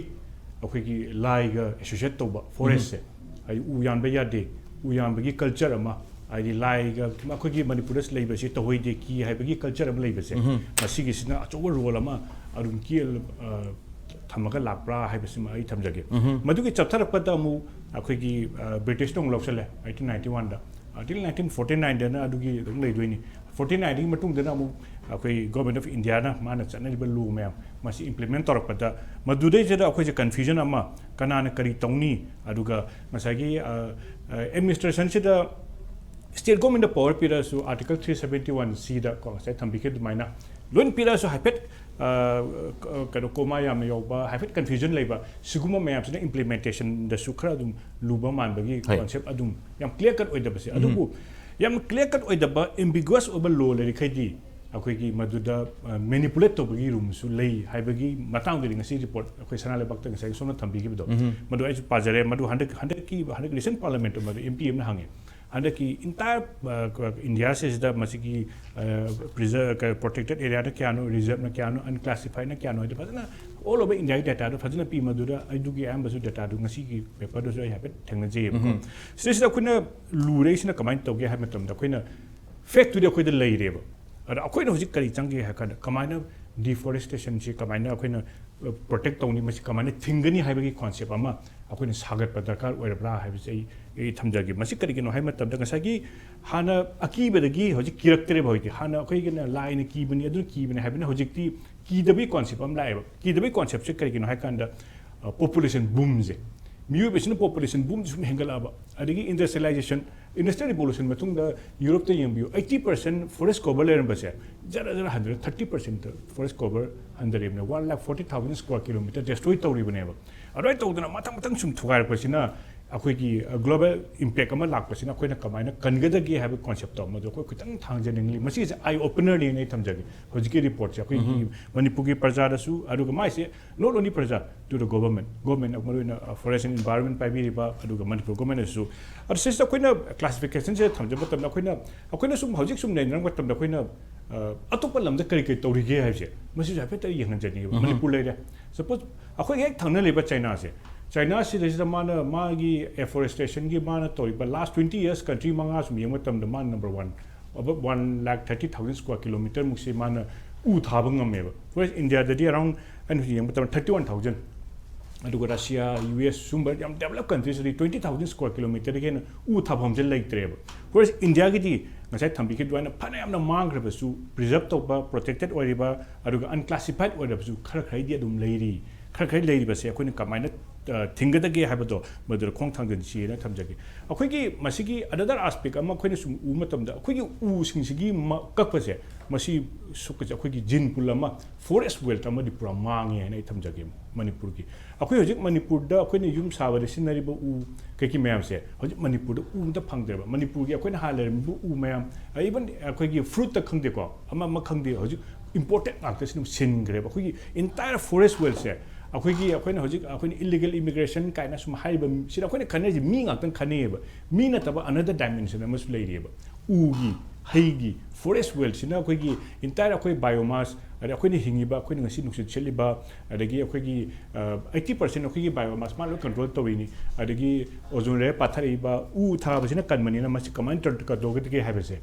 ꯑꯩꯈꯣꯏꯒꯤ ꯂꯥꯏꯒ ꯑꯦꯁꯣꯁꯤꯌꯦꯠ ꯇꯧꯕ ꯐꯣꯔꯦꯁꯁꯦ, ꯍꯥꯏꯗꯤ ꯎ ꯌꯥꯟꯕ ꯌꯥꯗꯦ, ꯎ ꯌꯥꯟꯕꯒꯤ ꯀꯜꯆꯔ ꯑꯃ, ꯍꯥꯏꯗꯤ ꯂꯥꯏꯒ ꯑꯩꯈꯣꯏꯒꯤ ꯃꯅꯤꯄꯨꯔꯗ ꯂꯩꯕꯁꯤ ꯇꯧꯍꯩꯗꯦ ꯀꯤ ꯍꯥꯏꯕꯒꯤ ꯀꯜꯆꯔ ꯑꯃ ꯂꯩꯕꯁꯦ, ꯃꯁꯤꯒꯤꯁꯤꯅ ꯑꯆꯧꯕ ꯔꯣꯜ ꯑꯃ ꯑꯗꯨꯝ ꯀꯤ-, ꯑ, ꯊꯝꯃꯒ ꯂꯥꯛꯄ꯭ꯔꯥ ꯍꯥꯏꯕꯁꯤꯃ ꯑꯩ ꯊꯝꯖꯒꯦ꯫ ꯃꯗꯨꯒꯤ ꯆꯠꯊꯔꯛꯄꯗ ꯑꯃꯨꯛ ꯑꯩꯈꯣꯏꯒꯤ, ꯑ, ꯕ꯭ꯔꯤꯇꯤꯁꯅ ꯑꯃꯨꯛ ꯂꯧꯁꯜꯂꯦ ꯑꯩꯠꯇꯤꯟ ꯅꯥꯏꯟꯇꯤ ꯋꯥꯟꯗ꯫ ꯑꯥꯔꯇꯤꯀꯜ ꯅꯥꯏꯟꯇꯤꯟ ꯐꯣꯔꯇꯤ ꯅꯥꯏꯟꯗꯅ ꯑꯗꯨꯒꯤ ꯑꯗꯨꯝ ꯂꯩꯗꯣꯏꯅꯤ꯫ ꯐꯣꯔꯇꯤ ꯅꯥꯏꯟꯗꯒꯤ ꯃꯇꯨꯡꯗꯅ ꯑꯃꯨꯛ ꯑꯩꯈꯣꯏ ꯒꯣꯔꯃꯦꯟ ꯑꯣꯐ ꯏꯟꯗꯤꯌꯥꯅ ꯃꯥꯅ ꯆꯠꯅꯔꯤꯕ ꯂꯣ ꯃꯌꯥꯝ ꯃꯁꯤ ꯏꯝꯄ꯭ꯂꯤꯃꯦꯟ ꯇꯧꯔꯛꯄꯗ, ꯃꯗꯨꯗꯩꯁꯤꯗ ꯑꯩꯈꯣꯏꯁꯦ ꯀꯟꯐ꯭ꯌꯨꯖꯟ ꯑꯃ, ꯀꯅꯥꯅ ꯀꯔꯤ ꯇꯧꯅꯤ, ꯑꯗꯨꯒ ꯉꯁꯥꯏꯒꯤ, ꯑ, ꯑ, ꯑꯦꯗꯃꯤꯅꯤꯁꯇ꯭ꯔꯦꯁꯟꯁꯤꯗ ꯁ꯭ꯇꯦꯠ ꯒꯣꯔꯃꯦꯟꯗ ꯄꯋꯔ ꯄꯤꯔꯛꯑꯁꯨ ꯑꯥꯔꯇꯤꯀꯜ ꯊ꯭ꯔꯤ ꯁꯕꯦꯟꯇꯤ ꯋꯥꯟ ꯁꯤꯗ ꯀꯣ, ꯉꯁꯥꯏ ꯊꯝꯕꯤꯈꯤꯕ ꯑꯗꯨꯃꯥꯏꯅ ꯂꯣꯏ ꯄꯤꯔꯛꯑꯁꯨ ꯍꯥꯏꯐꯦꯠ, ꯑ, ꯀ-, ꯀꯩꯅꯣ, ꯀꯣꯃꯥ ꯌꯥꯝꯅ ꯌꯥꯎꯕ, ꯍꯥꯏꯐꯦꯠ ꯀꯟꯐ꯭ꯌꯨꯖꯟ ꯂꯩꯕ, ꯁꯤꯒꯨꯝꯕ ꯃꯌꯥꯝꯁꯤꯅ ꯏꯝꯄ꯭ꯂꯤꯃꯦꯟꯇꯦꯁꯟꯗꯁꯨ ꯈꯔ ꯑꯗꯨꯝ ꯂꯨꯕ ꯃꯥꯟꯕꯒꯤ ꯍꯣꯏ꯫ ꯀꯣꯟꯁꯦꯞ ꯑꯗꯨꯝ ꯌꯥꯝ ꯀ꯭ꯂꯤꯌꯥꯔ ꯀꯠ ꯑꯣꯏꯗꯕꯁꯦ꯫ ꯎꯝ꯫ ꯑꯗꯨꯕꯨ ꯌꯥꯝ ꯀ꯭ꯂꯤꯌꯥꯔ ꯀꯠ ꯑꯣꯏꯗꯕ, ꯑꯦꯝꯕꯤꯒ꯭ꯋꯁ ꯑꯣꯏꯕ ꯂꯣ ꯂꯩꯔꯤꯈꯩꯗꯤ ꯑꯩꯈꯣꯏꯒꯤ ꯃꯗꯨꯗ, ꯑ, ꯃꯦꯅꯤꯄꯨꯂꯦꯠ ꯇꯧꯕꯒꯤ ꯔꯨꯝꯁꯨ ꯂꯩ ꯍꯥꯏꯕꯒꯤ ꯃꯇꯥꯡꯗꯨꯗꯤ ꯉꯁꯤ ꯔꯤꯄꯣꯔꯠ ꯑꯩꯈꯣꯏ ꯁꯅꯥ ꯂꯩꯕꯥꯛꯇ ꯉꯁꯥꯏꯒꯤ ꯁꯣꯝꯅ ꯊꯝꯕꯤꯈꯤꯕꯗꯣ, ꯎꯝ꯫ ꯃꯗꯨ ꯑꯩꯁꯨ ꯄꯥꯖꯔꯦ꯫ ꯃꯗꯨ ꯍꯟꯗꯛ, ꯍꯟꯗꯛꯀꯤ, ꯍꯟꯗꯛ ꯔꯤꯁꯦꯟ ꯄꯥꯔꯂꯤꯌꯥꯃꯦꯟꯠꯇ ꯃꯗꯨ ꯑꯦꯝ ꯄꯤ ꯑꯃꯅ ꯍꯪꯉꯤ꯫ ꯍꯟꯗꯛꯀꯤ ꯏꯟꯇꯥꯌꯔ, ꯑ, ꯏꯟꯗꯤꯌꯥꯁꯤꯗ ꯃꯁꯤꯒꯤ, ꯑ, ꯄ꯭ꯔꯤꯖꯔ-, ꯀ-, ꯄ꯭ꯔꯣꯇꯦꯛꯇꯦꯠ ꯑꯦꯔꯤꯌꯥꯅ ꯀꯌꯥꯅꯣ, ꯔꯤꯖꯔꯚꯅ ꯀꯌꯥꯅꯣ, ꯑꯟꯀ꯭ꯂꯥꯁꯤꯐꯥꯏꯗꯅ ꯀꯌꯥꯅꯣ ꯍꯥꯏꯗꯣ ꯐꯖꯅ all over ꯏꯟꯗꯤꯌꯥꯒꯤ ꯗꯦꯇꯥꯗꯣ ꯐꯖꯅ ꯄꯤ꯫ ꯃꯗꯨꯗ ꯑꯗꯨꯒꯤ ꯑꯌꯥꯝꯕꯁꯨ ꯗꯦꯇꯥꯗꯨ ꯉꯁꯤꯒꯤ ꯄꯦꯄꯔꯗꯨꯁꯨ ꯑꯩ ꯍꯥꯏꯐꯦꯠ ꯊꯦꯡꯅꯖꯩꯌꯦꯕꯀꯣ꯫ ꯎꯝ꯫ ꯁꯤꯗꯩꯁꯤꯗ ꯑꯩꯈꯣꯏꯅ ꯂꯨꯔꯛꯏꯁꯤꯅ ꯀꯃꯥꯏꯅ ꯇꯧꯒꯦ ꯍꯥꯏꯕ ꯃꯇꯝꯗ, ꯑꯩꯈꯣꯏꯅ ꯐꯦꯛꯇꯨꯗꯤ ꯑꯩꯈꯣꯏꯗ ꯂꯩꯔꯦꯕ꯫ ꯑꯗ ꯑꯩꯈꯣꯏꯅ ꯍꯧꯖꯤꯛ ꯀꯔꯤ ꯆꯪꯒꯦ ꯍꯥꯏ ꯀꯥꯟꯗ, ꯀꯃꯥꯏꯅ ꯗꯤꯐꯣꯔꯦꯁꯇꯦꯁꯟꯁꯤ ꯀꯃꯥꯏꯅ ꯑꯩꯈꯣꯏꯅ, ꯑ, ꯄ꯭ꯔꯣꯇꯦꯛ ꯇꯧꯅꯤ, ꯃꯁꯤ ꯀꯃꯥꯏꯅ ꯊꯤꯡꯒꯅꯤ ꯍꯥꯏꯕꯒꯤ ꯀꯣꯟꯁꯦꯞ ꯑꯃ ꯑꯩꯈꯣꯏꯅ ꯁꯥꯒꯠꯄ ꯗꯔꯀꯥꯔ ꯑꯣꯏꯔꯕ꯭ꯔꯥ ꯍꯥꯏꯕꯁꯤ ꯑꯩ, ꯑꯩ ꯊꯝꯖꯒꯦ꯫ ꯃꯁꯤ ꯀꯔꯤꯒꯤꯅꯣ ꯍꯥꯏꯕ ꯃꯇꯝꯗ, ꯉꯁꯥꯏꯒꯤ ꯍꯥꯟꯅ ꯑꯀꯤꯕꯗꯒꯤ ꯍꯧꯖꯤꯛ ꯀꯤꯔꯛꯇ꯭ꯔꯦꯕ꯫ ꯍꯧꯖꯤꯛꯇꯤ ꯍꯥꯟꯅ ꯑꯩꯈꯣꯏꯒꯤꯅ ꯂꯥꯏꯅ ꯀꯤꯕꯅꯤ, ꯑꯗꯨꯅ ꯀꯤꯕꯅꯤ ꯍꯥꯏꯕꯅ ꯍꯧꯖꯤꯛꯇꯤ ꯀꯤꯗꯕꯒꯤ ꯀꯣꯟꯁꯦꯞ ꯑꯃ ꯂꯥꯛꯑꯦꯕ꯫ ꯀꯤꯗꯕꯒꯤ ꯀꯣꯟꯁꯦꯞꯁꯦ ꯀꯔꯤꯒꯤꯅꯣ ꯍꯥꯏ ꯀꯥꯟꯗ, ꯑ, ꯄꯣꯄꯨꯂꯦꯁꯟ ꯕꯨꯝꯁꯦ, ꯃꯤꯑꯣꯏꯕꯁꯤꯅ ꯄꯣꯄꯨꯂꯦꯁꯟ ꯕꯨꯝꯁꯦ ꯁꯨꯝ ꯍꯦꯟꯒꯠꯂꯛꯑꯕ, ꯑꯗꯒꯤ ꯏꯟꯗꯁꯇ꯭ꯔꯤꯌꯦꯂꯥꯏꯖꯦꯁꯟ, ꯏꯟꯗꯁꯇ꯭ꯔꯤꯌꯦꯜ ꯔꯤꯚꯣꯂꯨꯁꯟ ꯃꯇꯨꯡꯗ ꯌꯨꯔꯣꯞꯇ ꯌꯦꯡꯕꯤꯌꯨ, ꯑꯩꯠꯇꯤ ꯄꯥꯔꯁꯦꯟ ꯐꯣꯔꯦꯁ ꯀꯣꯚꯔ ꯂꯩꯔꯝꯕꯁꯦ ꯖꯔ ꯖꯔ ꯍꯟꯊꯔꯦ, ꯊꯥꯔꯇꯤ ꯄꯥꯔꯁꯦꯟꯇ ꯐꯣꯔꯦꯁ ꯀꯣꯚꯔ ꯍꯟꯊꯔꯦꯕꯅꯦ, one lakh forty thousand square kilometre destroy ꯇꯧꯔꯤꯕꯅꯦꯕ꯫ ꯑꯗꯨꯃꯥꯏꯅ ꯇꯧꯗꯅ ꯃꯊꯪ ꯃꯊꯪ ꯁꯨꯝ ꯊꯨꯒꯥꯏꯔꯛꯄꯁꯤꯅ ꯑꯩꯈꯣꯏꯒꯤ ꯒ꯭ꯂꯣꯕꯦꯜ ꯏꯝꯄꯦꯛ ꯑꯃ ꯂꯥꯛꯄꯁꯤꯅ ꯑꯩꯈꯣꯏꯅ ꯀꯃꯥꯏꯅ ꯀꯟꯒꯗꯒꯦ ꯍꯥꯏꯕ ꯀꯣꯟꯁꯦꯞꯇꯣ ꯃꯗꯨ ꯑꯩꯈꯣꯏ ꯈꯤꯇꯪ ꯊꯥꯡꯖꯅꯤꯡꯂꯤ꯫ ꯃꯁꯤꯁꯦ ꯑꯥꯏ ꯑꯣꯄꯅꯔꯅꯦꯅ ꯑꯩ ꯊꯝꯖꯒꯦ꯫ ꯍꯧꯖꯤꯛꯀꯤ ꯔꯤꯄꯣꯔꯠꯁꯦ ꯑꯩꯈꯣꯏꯒꯤ ꯃꯅꯤꯄꯨꯔꯒꯤ ꯄ꯭ꯔꯖꯥꯗꯁꯨ, ꯑꯗꯨꯒ ꯃꯥꯏꯁꯦ not only ꯄ꯭ꯔꯖꯥ, to the government, ꯒꯣꯔꯃꯦꯟ, ꯃꯔꯨꯑꯣꯏꯅ ꯐꯣꯔꯦꯁ ꯑꯦꯟ ꯏꯟꯚꯥꯏꯔꯣꯟꯃꯦꯟ ꯄꯥꯏꯕꯤꯔꯤꯕ, ꯑꯗꯨꯒ ꯃꯅꯤꯄꯨꯔ ꯒꯣꯔꯃꯦꯟꯅꯁꯨ꯫ ꯑꯗꯣ ꯁꯤꯁꯤꯗ ꯑꯩꯈꯣꯏꯅ ꯀ꯭ꯂꯥꯁꯤꯐꯤꯀꯦꯁꯟꯁꯦ ꯊꯝꯖꯕ ꯃꯇꯝꯗ ꯑꯩꯈꯣꯏꯅ, ꯑꯩꯈꯣꯏꯅ ꯁꯨꯝ ꯍꯧꯖꯤꯛ ꯁꯨꯝ ꯅꯩꯅꯔꯛꯄ ꯃꯇꯝꯗ ꯑꯩꯈꯣꯏꯅ ꯑ, ꯑꯇꯣꯞꯄ ꯂꯝꯗ ꯀꯔꯤ ꯀꯔꯤ ꯇꯧꯔꯤꯒꯦ ꯍꯥꯏꯕꯁꯦ ꯃꯁꯤꯁꯨ ꯍꯥꯏꯐꯦꯠꯇ ꯌꯦꯡꯍꯟꯖꯅꯤꯡꯉꯦꯕ꯫ ꯃꯅꯤꯄꯨꯔ ꯂꯩꯔꯦ꯫ ꯁꯄꯣꯁ ꯑꯩꯈꯣꯏꯒꯤ ꯍꯦꯛ ꯊꯪꯅ ꯂꯩꯕ ꯆꯩꯅꯥꯁꯦ, ꯆꯩꯅꯥꯁꯤꯗꯩꯁꯤꯗ ꯃꯥꯅ ꯃꯥꯒꯤ ꯑꯦꯐꯣꯔꯦꯁꯇꯦꯁꯟꯒꯤ ꯃꯥꯅ ꯇꯧꯔꯤꯕ ꯂꯥꯁ ꯇ꯭ꯋꯦꯟꯇꯤ ꯌꯔꯁ ꯀꯟꯇ꯭ꯔꯤ ꯃꯉꯥ ꯁꯨꯝ ꯌꯦꯡꯕ ꯃꯇꯝꯗ ꯃꯥꯅ ꯅꯝꯕꯔ ꯋꯥꯟ꯫ ꯑꯕꯞ ꯋꯥꯟ ꯂꯥꯛ ꯊꯥꯔꯇꯤ ꯊꯥꯎꯖꯟ ꯁ꯭ꯀ꯭ꯋꯥꯔ ꯀꯤꯂꯣꯃꯤꯇꯔꯃꯨꯛꯁꯦ ꯃꯥꯅ ꯎ ꯊꯥꯕ ꯉꯝꯃꯦꯕ꯫ ꯋꯦꯔꯁ ꯏꯟꯗꯤꯌꯥꯗꯗꯤ ꯑꯔꯥꯎꯟ, ꯑꯩꯅ ꯍꯧꯖꯤꯛ ꯌꯦꯡꯕ ꯃꯇꯝꯗ ꯊꯥꯔꯇꯤ ꯋꯥꯟ ꯊꯥꯎꯖꯟ, ꯑꯗꯨꯒ ꯔꯁꯤꯌꯥ, ꯌꯨ ꯑꯦꯁ ꯁꯨꯝꯕ ꯌꯥꯝ ꯗꯦꯕꯂꯞ ꯀꯟꯇ꯭ꯔꯤꯁꯇꯗꯤ ꯇ꯭ꯋꯦꯟꯇꯤ ꯊꯥꯎꯖꯟ ꯁ꯭ꯀ꯭ꯋꯥꯔ ꯀꯤꯂꯣꯃꯤꯇꯔꯗꯒꯤ ꯍꯦꯟꯅ ꯎ ꯊꯥꯐꯝꯁꯦ ꯂꯩꯇ꯭ꯔꯦꯕ꯫ ꯋꯦꯔꯁ ꯏꯟꯗꯤꯌꯥꯒꯤꯗꯤ ꯉꯁꯥꯏ ꯊꯝꯕꯤꯈꯤꯕ ꯑꯗꯨꯃꯥꯏꯅ ꯐꯅ ꯌꯥꯝꯅ ꯃꯥꯡꯈ꯭ꯔꯕꯁꯨ, ꯄ꯭ꯔꯤꯖꯔꯞ ꯇꯧꯕ, ꯄ꯭ꯔꯣꯇꯦꯛꯇꯦꯠ ꯑꯣꯏꯔꯤꯕ, ꯑꯗꯨꯒ ꯑꯟꯀ꯭ꯂꯥꯁꯤꯐꯥꯏꯠ ꯑꯣꯏꯔꯕꯁꯨ ꯈꯔ ꯈꯔꯗꯤ ꯑꯗꯨꯝ ꯂꯩꯔꯤ꯫ ꯈꯔ ꯈꯔ ꯂꯩꯔꯤꯕꯁꯦ ꯑꯩꯈꯣꯏꯅ ꯀꯃꯥꯏꯅ ꯑ, ꯊꯤꯡꯒꯗꯒꯦ ꯍꯥꯏꯕꯗꯣ ꯃꯗꯨꯗ ꯈꯣꯡ ꯊꯥꯡꯖꯤꯟꯁꯤꯅ ꯊꯝꯖꯒꯦ꯫ ꯑꯩꯈꯣꯏꯒꯤ ꯃꯁꯤꯒꯤ another aspect ꯑꯃ ꯑꯩꯈꯣꯏꯅ ꯁꯨꯝ ꯎꯕ ꯃꯇꯝꯗ ꯑꯩꯈꯣꯏꯒꯤ ꯎꯁꯤꯡꯁꯤꯒꯤ ꯃ-, ꯀꯛꯄꯁꯦ, ꯃꯁꯤ ꯁꯨꯛꯄꯁꯦ ꯑꯩꯈꯣꯏꯒꯤ ꯖꯤꯟ ꯄꯨꯜ ꯑꯃ, ꯐꯣꯔꯦꯁ ꯋꯦꯜꯊ ꯑꯃꯗꯤ ꯄꯨꯔꯥ ꯃꯥꯡꯉꯦ ꯍꯥꯏꯅ ꯑꯩ ꯊꯝꯖꯒꯦ ꯃꯅꯤꯄꯨꯔꯒꯤ꯫ ꯑꯩꯈꯣꯏ ꯍꯧꯖꯤꯛ ꯃꯅꯤꯄꯨꯔꯗ ꯑꯩꯈꯣꯏꯅ ꯌꯨꯝ ꯁꯥꯕꯗ ꯁꯤꯖꯤꯟꯅꯔꯤꯕ ꯎ ꯀꯩꯀꯩ ꯃꯌꯥꯝꯁꯦ ꯍꯧꯖꯤꯛ ꯃꯅꯤꯄꯨꯔꯗ ꯎ ꯑꯝꯇ ꯐꯪꯗ꯭ꯔꯦꯕ꯫ ꯃꯅꯤꯄꯨꯔꯒꯤ ꯑꯩꯈꯣꯏꯅ ꯍꯥꯟꯅ ꯂꯩꯔꯝꯃꯤꯕ ꯎ ꯃꯌꯥꯝ, even ꯑꯩꯈꯣꯏꯒꯤ ꯐ꯭ꯔꯨꯠꯇ ꯈꯪꯗꯦꯀꯣ, ꯑꯃ ꯑꯃ ꯈꯪꯗꯦ, ꯍꯧꯖꯤꯛ ꯏꯝꯄꯣꯔꯇꯦꯠ ꯉꯥꯛꯇ ꯁꯤꯅ ꯁꯤꯟꯈ꯭ꯔꯦꯕ꯫ ꯑꯩꯈꯣꯏꯒꯤ entire forest wealthꯁꯦ ꯑꯩꯈꯣꯏꯒꯤ, ꯑꯩꯈꯣꯏꯅ ꯍꯧꯖꯤꯛ ꯑꯩꯈꯣꯏꯅ illegal immigration ꯀꯥꯏꯅ ꯁꯨꯝ ꯍꯥꯏꯔꯤꯕ ꯁꯤꯗ ꯑꯩꯈꯣꯏꯅ ꯈꯟꯅꯔꯤꯁꯦ ꯃꯤ ꯉꯥꯛꯇꯪ ꯈꯟꯅꯩꯌꯦꯕ꯫ ꯃꯤ ꯅꯠꯇꯕ another dimension ꯑꯃꯁꯨ ꯂꯩꯔꯤꯑꯕ꯫ ꯎꯒꯤ, ꯍꯩꯒꯤ, forest wealthꯁꯤꯅ ꯑꯩꯈꯣꯏꯒꯤ entire ꯑꯩꯈꯣꯏ biomass, ꯑꯗꯩ ꯑꯩꯈꯣꯏꯅ ꯍꯤꯡꯉꯤꯕ, ꯑꯩꯈꯣꯏꯅ ꯉꯁꯤ ꯅꯨꯡꯁꯤꯠ ꯁꯤꯠꯂꯤꯕ, ꯑꯗꯒꯤ ꯑꯩꯈꯣꯏꯒꯤ, ꯑ, eighty percent ꯑꯩꯈꯣꯏꯒꯤ biomass ꯃꯥ ꯂꯣꯏ control ꯇꯧꯔꯤꯅꯤ꯫ ꯑꯗꯒꯤ ozone layer ꯄꯥꯊꯔꯛꯏꯕ, ꯎ ꯊꯥꯕꯁꯤꯅ ꯀꯟꯕꯅꯤꯅ ꯃꯁꯤ ꯀꯃꯥꯏꯅ ꯇꯧ-, ꯀꯟꯗꯣꯛꯀꯗꯒꯦ ꯍꯥꯏꯕꯁꯦ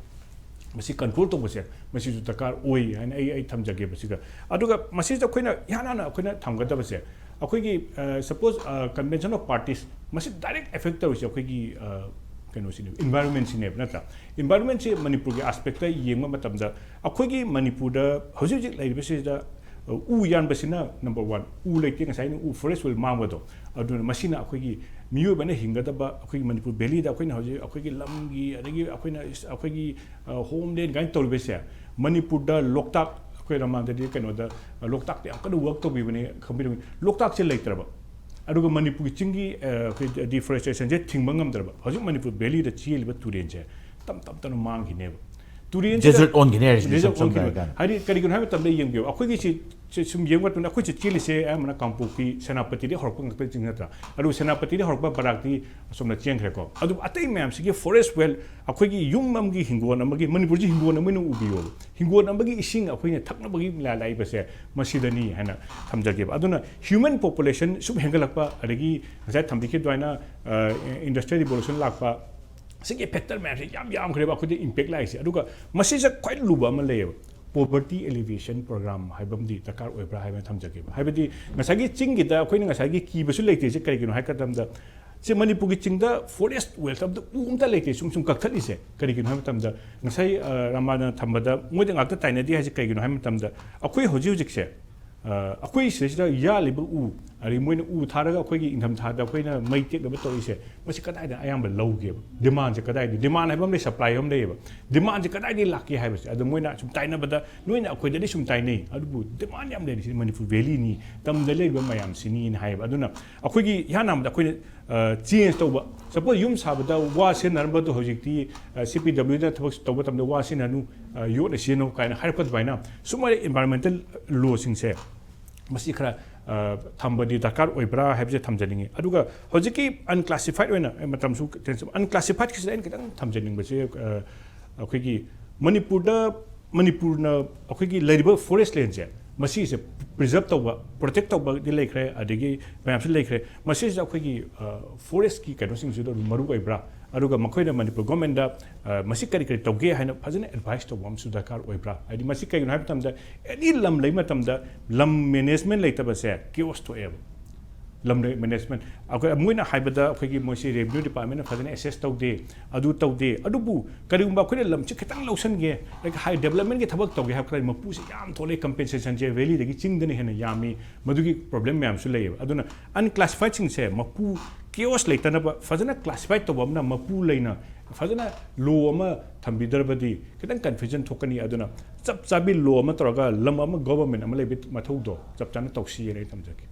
ꯃꯁꯤ control ꯇꯧꯕꯁꯦ ꯃꯁꯤꯁꯨ ꯗꯔꯀꯥꯔ ꯑꯣꯏ ꯍꯥꯏꯅ ꯑꯩ, ꯑꯩ ꯊꯝꯖꯒꯦ ꯃꯁꯤꯗ꯫ ꯑꯗꯨꯒ ꯃꯁꯤꯗ ꯑꯩꯈꯣꯏꯅ ꯏꯍꯥꯟ ꯍꯥꯟꯅ ꯑꯩꯈꯣꯏꯅ ꯊꯝꯒꯗꯕꯁꯦ, ꯑꯩꯈꯣꯏꯒꯤ, ꯑ, suppose, ꯑ, Convention of Parties, ꯃꯁꯤ direct effect ꯇꯧꯔꯤꯁꯦ ꯑꯩꯈꯣꯏꯒꯤ, ꯑ, ꯀꯩꯅꯣꯁꯤꯅꯦꯕ, environmentꯁꯤꯅꯦꯕ, ꯅꯠꯇ꯭ꯔꯥ? Environmentꯁꯦ ꯃꯅꯤꯄꯨꯔꯒꯤ aspectꯇ ꯌꯦꯡꯕ ꯃꯇꯝꯗ ꯑꯩꯈꯣꯏꯒꯤ ꯃꯅꯤꯄꯨꯔꯗ ꯍꯧꯖꯤꯛ ꯍꯧꯖꯤꯛ ꯂꯩꯔꯤꯕꯁꯤꯗ, ꯑ, ꯎ ꯌꯥꯟꯕꯁꯤꯅ number one, ꯎ ꯂꯩꯇꯦ, ꯉꯁꯥꯏ ꯑꯩꯅ ꯎ forest wealth ꯃꯥꯡꯕꯗꯣ꯫ ꯑꯗꯨꯅ ꯃꯁꯤꯅ ꯑꯩꯈꯣꯏꯒꯤ ꯃꯤꯑꯣꯏꯕꯅ ꯍꯤꯡꯒꯗꯕ ꯑꯩꯈꯣꯏꯒꯤ ꯃꯅꯤꯄꯨꯔ valleyꯗ ꯑꯩꯈꯣꯏꯅ ꯍꯧꯖꯤꯛ ꯑꯩꯈꯣꯏꯒꯤ ꯂꯝꯒꯤ, ꯑꯗꯒꯤ ꯑꯩꯈꯣꯏꯅ, ꯑꯩꯈꯣꯏꯒꯤ, ꯑ, homeland ꯀꯥꯏꯅ ꯇꯧꯔꯤꯕꯁꯦ, ꯃꯅꯤꯄꯨꯔꯗ ꯂꯣꯛꯇꯥꯛ, ꯑꯩꯈꯣꯏ ꯔꯃꯥꯟꯗꯗꯤ ꯀꯩꯅꯣꯗ, ꯑ, ꯂꯣꯛꯇꯥꯛꯇ ꯌꯥꯝ ꯀꯟꯅ work ꯇꯧꯕꯤꯕꯅꯦ, ꯈꯪꯕꯤꯔꯝꯒꯅꯤ꯫ ꯂꯣꯛꯇꯥꯛꯁꯦ ꯂꯩꯇ꯭ꯔꯕ, ꯑꯗꯨꯒ ꯃꯅꯤꯄꯨꯔꯒꯤ ꯆꯤꯡꯒꯤ ꯑ, ꯑꯩꯈꯣꯏ ꯗꯤꯐꯣꯔꯦꯁꯇꯦꯁꯟꯁꯦ ꯊꯤꯡꯕ ꯉꯝꯗ꯭ꯔꯕ ꯍꯧꯖꯤꯛ ꯃꯅꯤꯄꯨꯔ ꯚꯦꯂꯤꯗ ꯆꯦꯜꯂꯤꯕ ꯇꯨꯔꯦꯟꯁꯦ ꯇꯞ ꯇꯞ ꯇꯞꯅ ꯃꯥꯡꯈꯤꯅꯦꯕ꯫ ꯇꯨꯔꯦꯟꯁꯤꯗ Desert ꯑꯣꯟꯈꯤꯅꯦ ꯍꯥꯏꯔꯤꯁꯤꯅꯦ, desert ꯏꯁꯝ ꯁꯝꯅ ꯑꯣꯟꯈꯤꯅꯦ꯫ ꯍꯥꯏꯔꯀꯥꯟꯗ꯫ ꯍꯥꯏꯗꯤ ꯀꯔꯤꯒꯤꯅꯣ ꯍꯥꯏꯕ ꯃꯇꯝꯗ ꯌꯦꯡꯕꯤꯌꯨ, ꯑꯩꯈꯣꯏꯒꯤ ꯁꯤ ꯁꯤ ꯁꯨꯝ ꯌꯦꯡꯕ ꯃꯇꯝꯗ ꯑꯩꯈꯣꯏꯁꯦ ꯆꯦꯜꯂꯤꯁꯦ ꯑꯌꯥꯝꯕꯅ ꯀꯥꯡꯄꯣꯛꯄꯤ, ꯁꯦꯅꯥꯄꯇꯤꯗꯒꯤ ꯍꯧꯔꯛꯄ ꯉꯥꯛꯇ ꯆꯤꯡ ꯅꯠꯇ꯭ꯔꯥ? ꯑꯗꯨ ꯁꯦꯅꯥꯄꯇꯤꯗꯒꯤ ꯍꯧꯔꯛꯄ ꯕꯔꯥꯛꯇꯤ ꯑꯁꯣꯝꯗ ꯆꯦꯟꯈ꯭ꯔꯦꯀꯣ꯫ ꯑꯗꯨꯕꯨ ꯑꯇꯩ ꯃꯌꯥꯝꯁꯤꯒꯤ forest well, ꯑꯩꯈꯣꯏꯒꯤ ꯌꯨꯝ ꯑꯃꯒꯤ ꯍꯤꯡꯒꯣꯜ ꯑꯃꯒꯤ, ꯃꯅꯤꯄꯨꯔꯁꯤ ꯍꯤꯡꯒꯣꯜ ꯑꯃ ꯑꯣꯏꯅ ꯎꯕꯤꯌꯣꯕ, ꯍꯤꯡꯒꯣꯜ ꯑꯃꯒꯤ ꯏꯁꯤꯡ ꯑꯩꯈꯣꯏꯅ ꯊꯛꯅꯕꯒꯤ ꯂꯥꯛꯏꯕꯁꯦ ꯃꯁꯤꯗꯅꯤ ꯍꯥꯏꯅ ꯊꯝꯖꯒꯦꯕ꯫ ꯑꯗꯨꯅ human population ꯁꯨꯝ ꯍꯦꯟꯒꯠꯂꯛꯄ, ꯑꯗꯒꯤ ꯉꯁꯥꯏ ꯊꯝꯕꯤꯈꯤꯕ ꯑꯗꯨꯃꯥꯏꯅ industrial revolution ꯂꯥꯛꯄ, ꯁꯤꯒꯤ factor ꯃꯌꯥꯝꯁꯦ ꯌꯥꯝ ꯌꯥꯝꯈ꯭ꯔꯦꯕ ꯑꯩꯈꯣꯏꯗ impact ꯂꯥꯛꯏꯁꯦ꯫ ꯑꯗꯨꯒ ꯃꯁꯤꯁꯦ ꯈ꯭ꯋꯥꯏ ꯂꯨꯕ ꯑꯃ ꯂꯩꯌꯦꯕ, poverty alleviation program ꯍꯥꯏꯕ ꯑꯃꯗꯤ ꯗꯔꯀꯥꯔ ꯑꯣꯏꯕ꯭ꯔꯥ ꯍꯥꯏꯕ ꯊꯝꯖꯒꯦꯕ꯫ ꯍꯥꯏꯕꯗꯤ ꯉꯁꯥꯏꯒꯤ ꯆꯤꯡꯒꯤꯗ ꯑꯩꯈꯣꯏꯅ ꯉꯁꯥꯏꯒꯤ ꯀꯤꯕꯁꯨ ꯂꯩꯇ꯭ꯔꯤꯁꯦ ꯀꯔꯤꯒꯤꯅꯣ ꯍꯥꯏ ꯃꯇꯝꯗ, ꯁꯤ ꯃꯅꯤꯄꯨꯔꯒꯤ ꯆꯤꯡꯗ forest wealth ꯑꯝꯇ, ꯎ ꯑꯝꯇ ꯂꯩꯇꯦ ꯁꯨꯝ ꯁꯨꯝ ꯀꯛꯊꯠꯂꯤꯁꯦ ꯀꯔꯤꯒꯤꯅꯣ ꯍꯥꯏꯕ ꯃꯇꯝꯗ, ꯉꯁꯥꯏ ꯑ, ꯔꯥꯃꯥꯅ ꯊꯝꯕꯗ ꯃꯣꯏꯗ ꯉꯥꯛꯇ ꯇꯥꯏꯅꯗꯦ ꯍꯥꯏꯁꯦ ꯀꯔꯤꯒꯤꯅꯣ ꯍꯥꯏꯕ ꯃꯇꯝꯗ, ꯑꯩꯈꯣꯏ ꯍꯧꯖꯤꯛ ꯍꯧꯖꯤꯛꯁꯦ ꯑ, ꯑꯩꯈꯣꯏ ꯁꯤꯗꯩꯁꯤꯗ ꯌꯥꯜꯂꯤꯕ ꯎ, ꯑꯗꯒꯤ ꯃꯣꯏꯅ ꯎ ꯊꯥꯔꯒ ꯑꯩꯈꯣꯏꯒꯤ ꯏꯪꯊꯝꯊꯥꯗ ꯑꯩꯈꯣꯏꯅ ꯃꯩ ꯇꯦꯛꯅꯕ ꯇꯧꯔꯤꯁꯦ, ꯃꯁꯤ ꯀꯗꯥꯏꯗ ꯑꯌꯥꯝꯕ ꯂꯧꯒꯦꯕ? Demandꯁꯦ ꯀꯗꯥꯏꯗ? Demand ꯍꯥꯏꯕ ꯑꯃ ꯂꯩ, supply ꯍꯥꯏꯕ ꯑꯃ ꯂꯩꯌꯦꯕ꯫ Demandꯁꯦ ꯀꯗꯥꯏꯗꯒꯤ ꯂꯥꯛꯀꯦ ꯍꯥꯏꯕꯁꯦ꯫ ꯑꯗꯣ ꯃꯣꯏꯅ ꯁꯨꯝ ꯇꯥꯏꯅꯕꯗ, "ꯅꯣꯏꯅ ꯑꯩꯈꯣꯏꯗꯗꯤ ꯁꯨꯝ ꯇꯥꯏꯅꯩ, ꯑꯗꯨꯕꯨ demand ꯌꯥꯝ ꯂꯩꯔꯤꯁꯤ ꯃꯅꯤꯄꯨꯔ valleyꯅꯤ, ꯇꯝꯗ ꯂꯩꯔꯤꯕ ꯃꯌꯥꯝꯁꯤꯅꯤꯅ" ꯍꯥꯏꯌꯦꯕ꯫ ꯑꯗꯨꯅ ꯑꯩꯈꯣꯏꯒꯤ ꯏꯍꯥꯟ ꯍꯥꯟꯕꯗ ꯑꯩꯈꯣꯏꯅ change ꯇꯧꯕ, suppose ꯌꯨꯝ ꯁꯥꯕꯗ ꯋꯥ ꯁꯤꯖꯤꯟꯅꯔꯝꯕꯗꯣ ꯍꯧꯖꯤꯛꯇꯤ CPWDꯅ ꯊꯕꯛ ꯇꯧꯕ ꯃꯇꯝꯗ ꯋꯥ ꯁꯤꯖꯤꯟꯅꯅꯨ, ꯌꯣꯠꯅ ꯁꯤꯖꯤꯟꯅꯧ ꯀꯥꯏꯅ ꯍꯥꯏꯔꯛꯄ ꯑꯗꯨꯃꯥꯏꯅ ꯁꯨꯃꯥꯏꯅ environmental lawꯁꯤꯡꯁꯦ ꯃꯁꯤ ꯈꯔ ꯑ, ꯊꯝꯕꯗꯤ ꯗꯔꯀꯥꯔ ꯑꯣꯏꯕ꯭ꯔꯥ ꯍꯥꯏꯕꯁꯦ ꯊꯝꯖꯅꯤꯡꯉꯤ꯫ ꯑꯗꯨꯒ ꯍꯧꯖꯤꯛꯀꯤ unclassified ꯑꯣꯏꯅ, ꯑꯩ ꯃꯇꯝꯁꯨ tension, unclassifiedꯀꯤꯁꯤꯗ ꯑꯩꯅ ꯈꯤꯇꯪ ꯊꯝꯖꯅꯤꯡꯕꯁꯦ, ꯑ, ꯑꯩꯈꯣꯏꯒꯤ ꯃꯅꯤꯄꯨꯔꯗ, ꯃꯅꯤꯄꯨꯔꯅ ꯑꯩꯈꯣꯏꯒꯤ ꯂꯩꯔꯤꯕ forest landꯁꯦ, ꯃꯁꯤꯁꯦ preserve ꯇꯧꯕ, protect ꯇꯧꯕꯗꯤ ꯂꯩꯈ꯭ꯔꯦ, ꯑꯗꯒꯤ ꯃꯌꯥꯝꯁꯨ ꯂꯩꯈ꯭ꯔꯦ꯫ ꯃꯁꯤꯁꯤꯗ ꯑꯩꯈꯣꯏꯒꯤ, ꯑ, forestꯀꯤ ꯀꯩꯅꯣꯁꯤꯡꯁꯤꯗ ꯑꯗꯨꯝ ꯃꯔꯨ ꯑꯣꯏꯕ꯭ꯔꯥ? ꯑꯗꯨꯒ ꯃꯈꯣꯏꯅ ꯃꯅꯤꯄꯨꯔ governmentꯗ, ꯑ, ꯃꯁꯤ ꯀꯔꯤ ꯀꯔꯤ ꯇꯧꯒꯦ ꯍꯥꯏꯅ ꯐꯖꯅ advice ꯇꯧꯕ ꯑꯃꯁꯨ ꯗꯔꯀꯥꯔ ꯑꯣꯏꯕ꯭ꯔꯥ? ꯍꯥꯏꯗꯤ ꯃꯁꯤ ꯀꯩꯒꯤꯅꯣ ꯍꯥꯏꯕ ꯃꯇꯝꯗ, any ꯂꯝ ꯂꯩꯕ ꯃꯇꯝꯗ ꯂꯝ management ꯂꯩꯇꯕꯁꯦ chaos ꯊꯣꯛꯑꯦꯕ꯫ ꯂꯝ management, ꯑꯩꯈꯣꯏ, ꯃꯣꯏꯅ ꯍꯥꯏꯕꯗ ꯑꯩꯈꯣꯏꯒꯤ ꯃꯣꯏꯁꯤ revenue departmentꯅ ꯐꯖꯅ assess ꯇꯧꯗꯦ, ꯑꯗꯨ ꯇꯧꯗꯦ꯫ ꯑꯗꯨꯕꯨ ꯀꯔꯤꯒꯨꯝꯕ ꯑꯩꯈꯣꯏꯅ ꯂꯝꯁꯤ ꯈꯤꯇꯪ ꯂꯧꯁꯟꯒꯦ, like high developmentꯀꯤ ꯊꯕꯛ ꯇꯧꯒꯦ ꯍꯥꯏꯕ ꯀꯥꯟꯗ ꯃꯄꯨꯁꯦ ꯌꯥꯝ ꯊꯣꯛꯂꯛꯑꯦ, compensationꯁꯦ valleyꯗꯒꯤ ꯆꯤꯡꯗꯅ ꯍꯦꯟꯅ ꯌꯥꯝꯃꯤ꯫ ꯃꯗꯨꯒꯤ problem ꯃꯌꯥꯝꯁꯨ ꯂꯩꯌꯦꯕ꯫ ꯑꯗꯨꯅ unclassifiedꯁꯤꯡꯁꯦ ꯃꯄꯨ chaos ꯂꯩꯇꯅꯕ ꯐꯖꯅ classify ꯇꯧꯕ ꯑꯃꯅ ꯃꯄꯨ ꯂꯩꯅ ꯐꯖꯅ law ꯑꯃ ꯊꯝꯕꯤꯗ꯭ꯔꯕꯗꯤ ꯈꯤꯇꯪ confusion ꯊꯣꯛꯀꯅꯤ꯫ ꯑꯗꯨꯅ ꯆꯞ ꯆꯥꯕꯤ law ꯑꯃ ꯇꯧꯔꯒ ꯂꯝ ꯑꯃ government ꯑꯃ ꯂꯩꯕ ꯃꯊꯧꯗꯣ ꯆꯞ ꯆꯥꯅ ꯇꯧꯁꯤꯑꯅ ꯑꯩ ꯊꯝꯖꯒꯦ꯫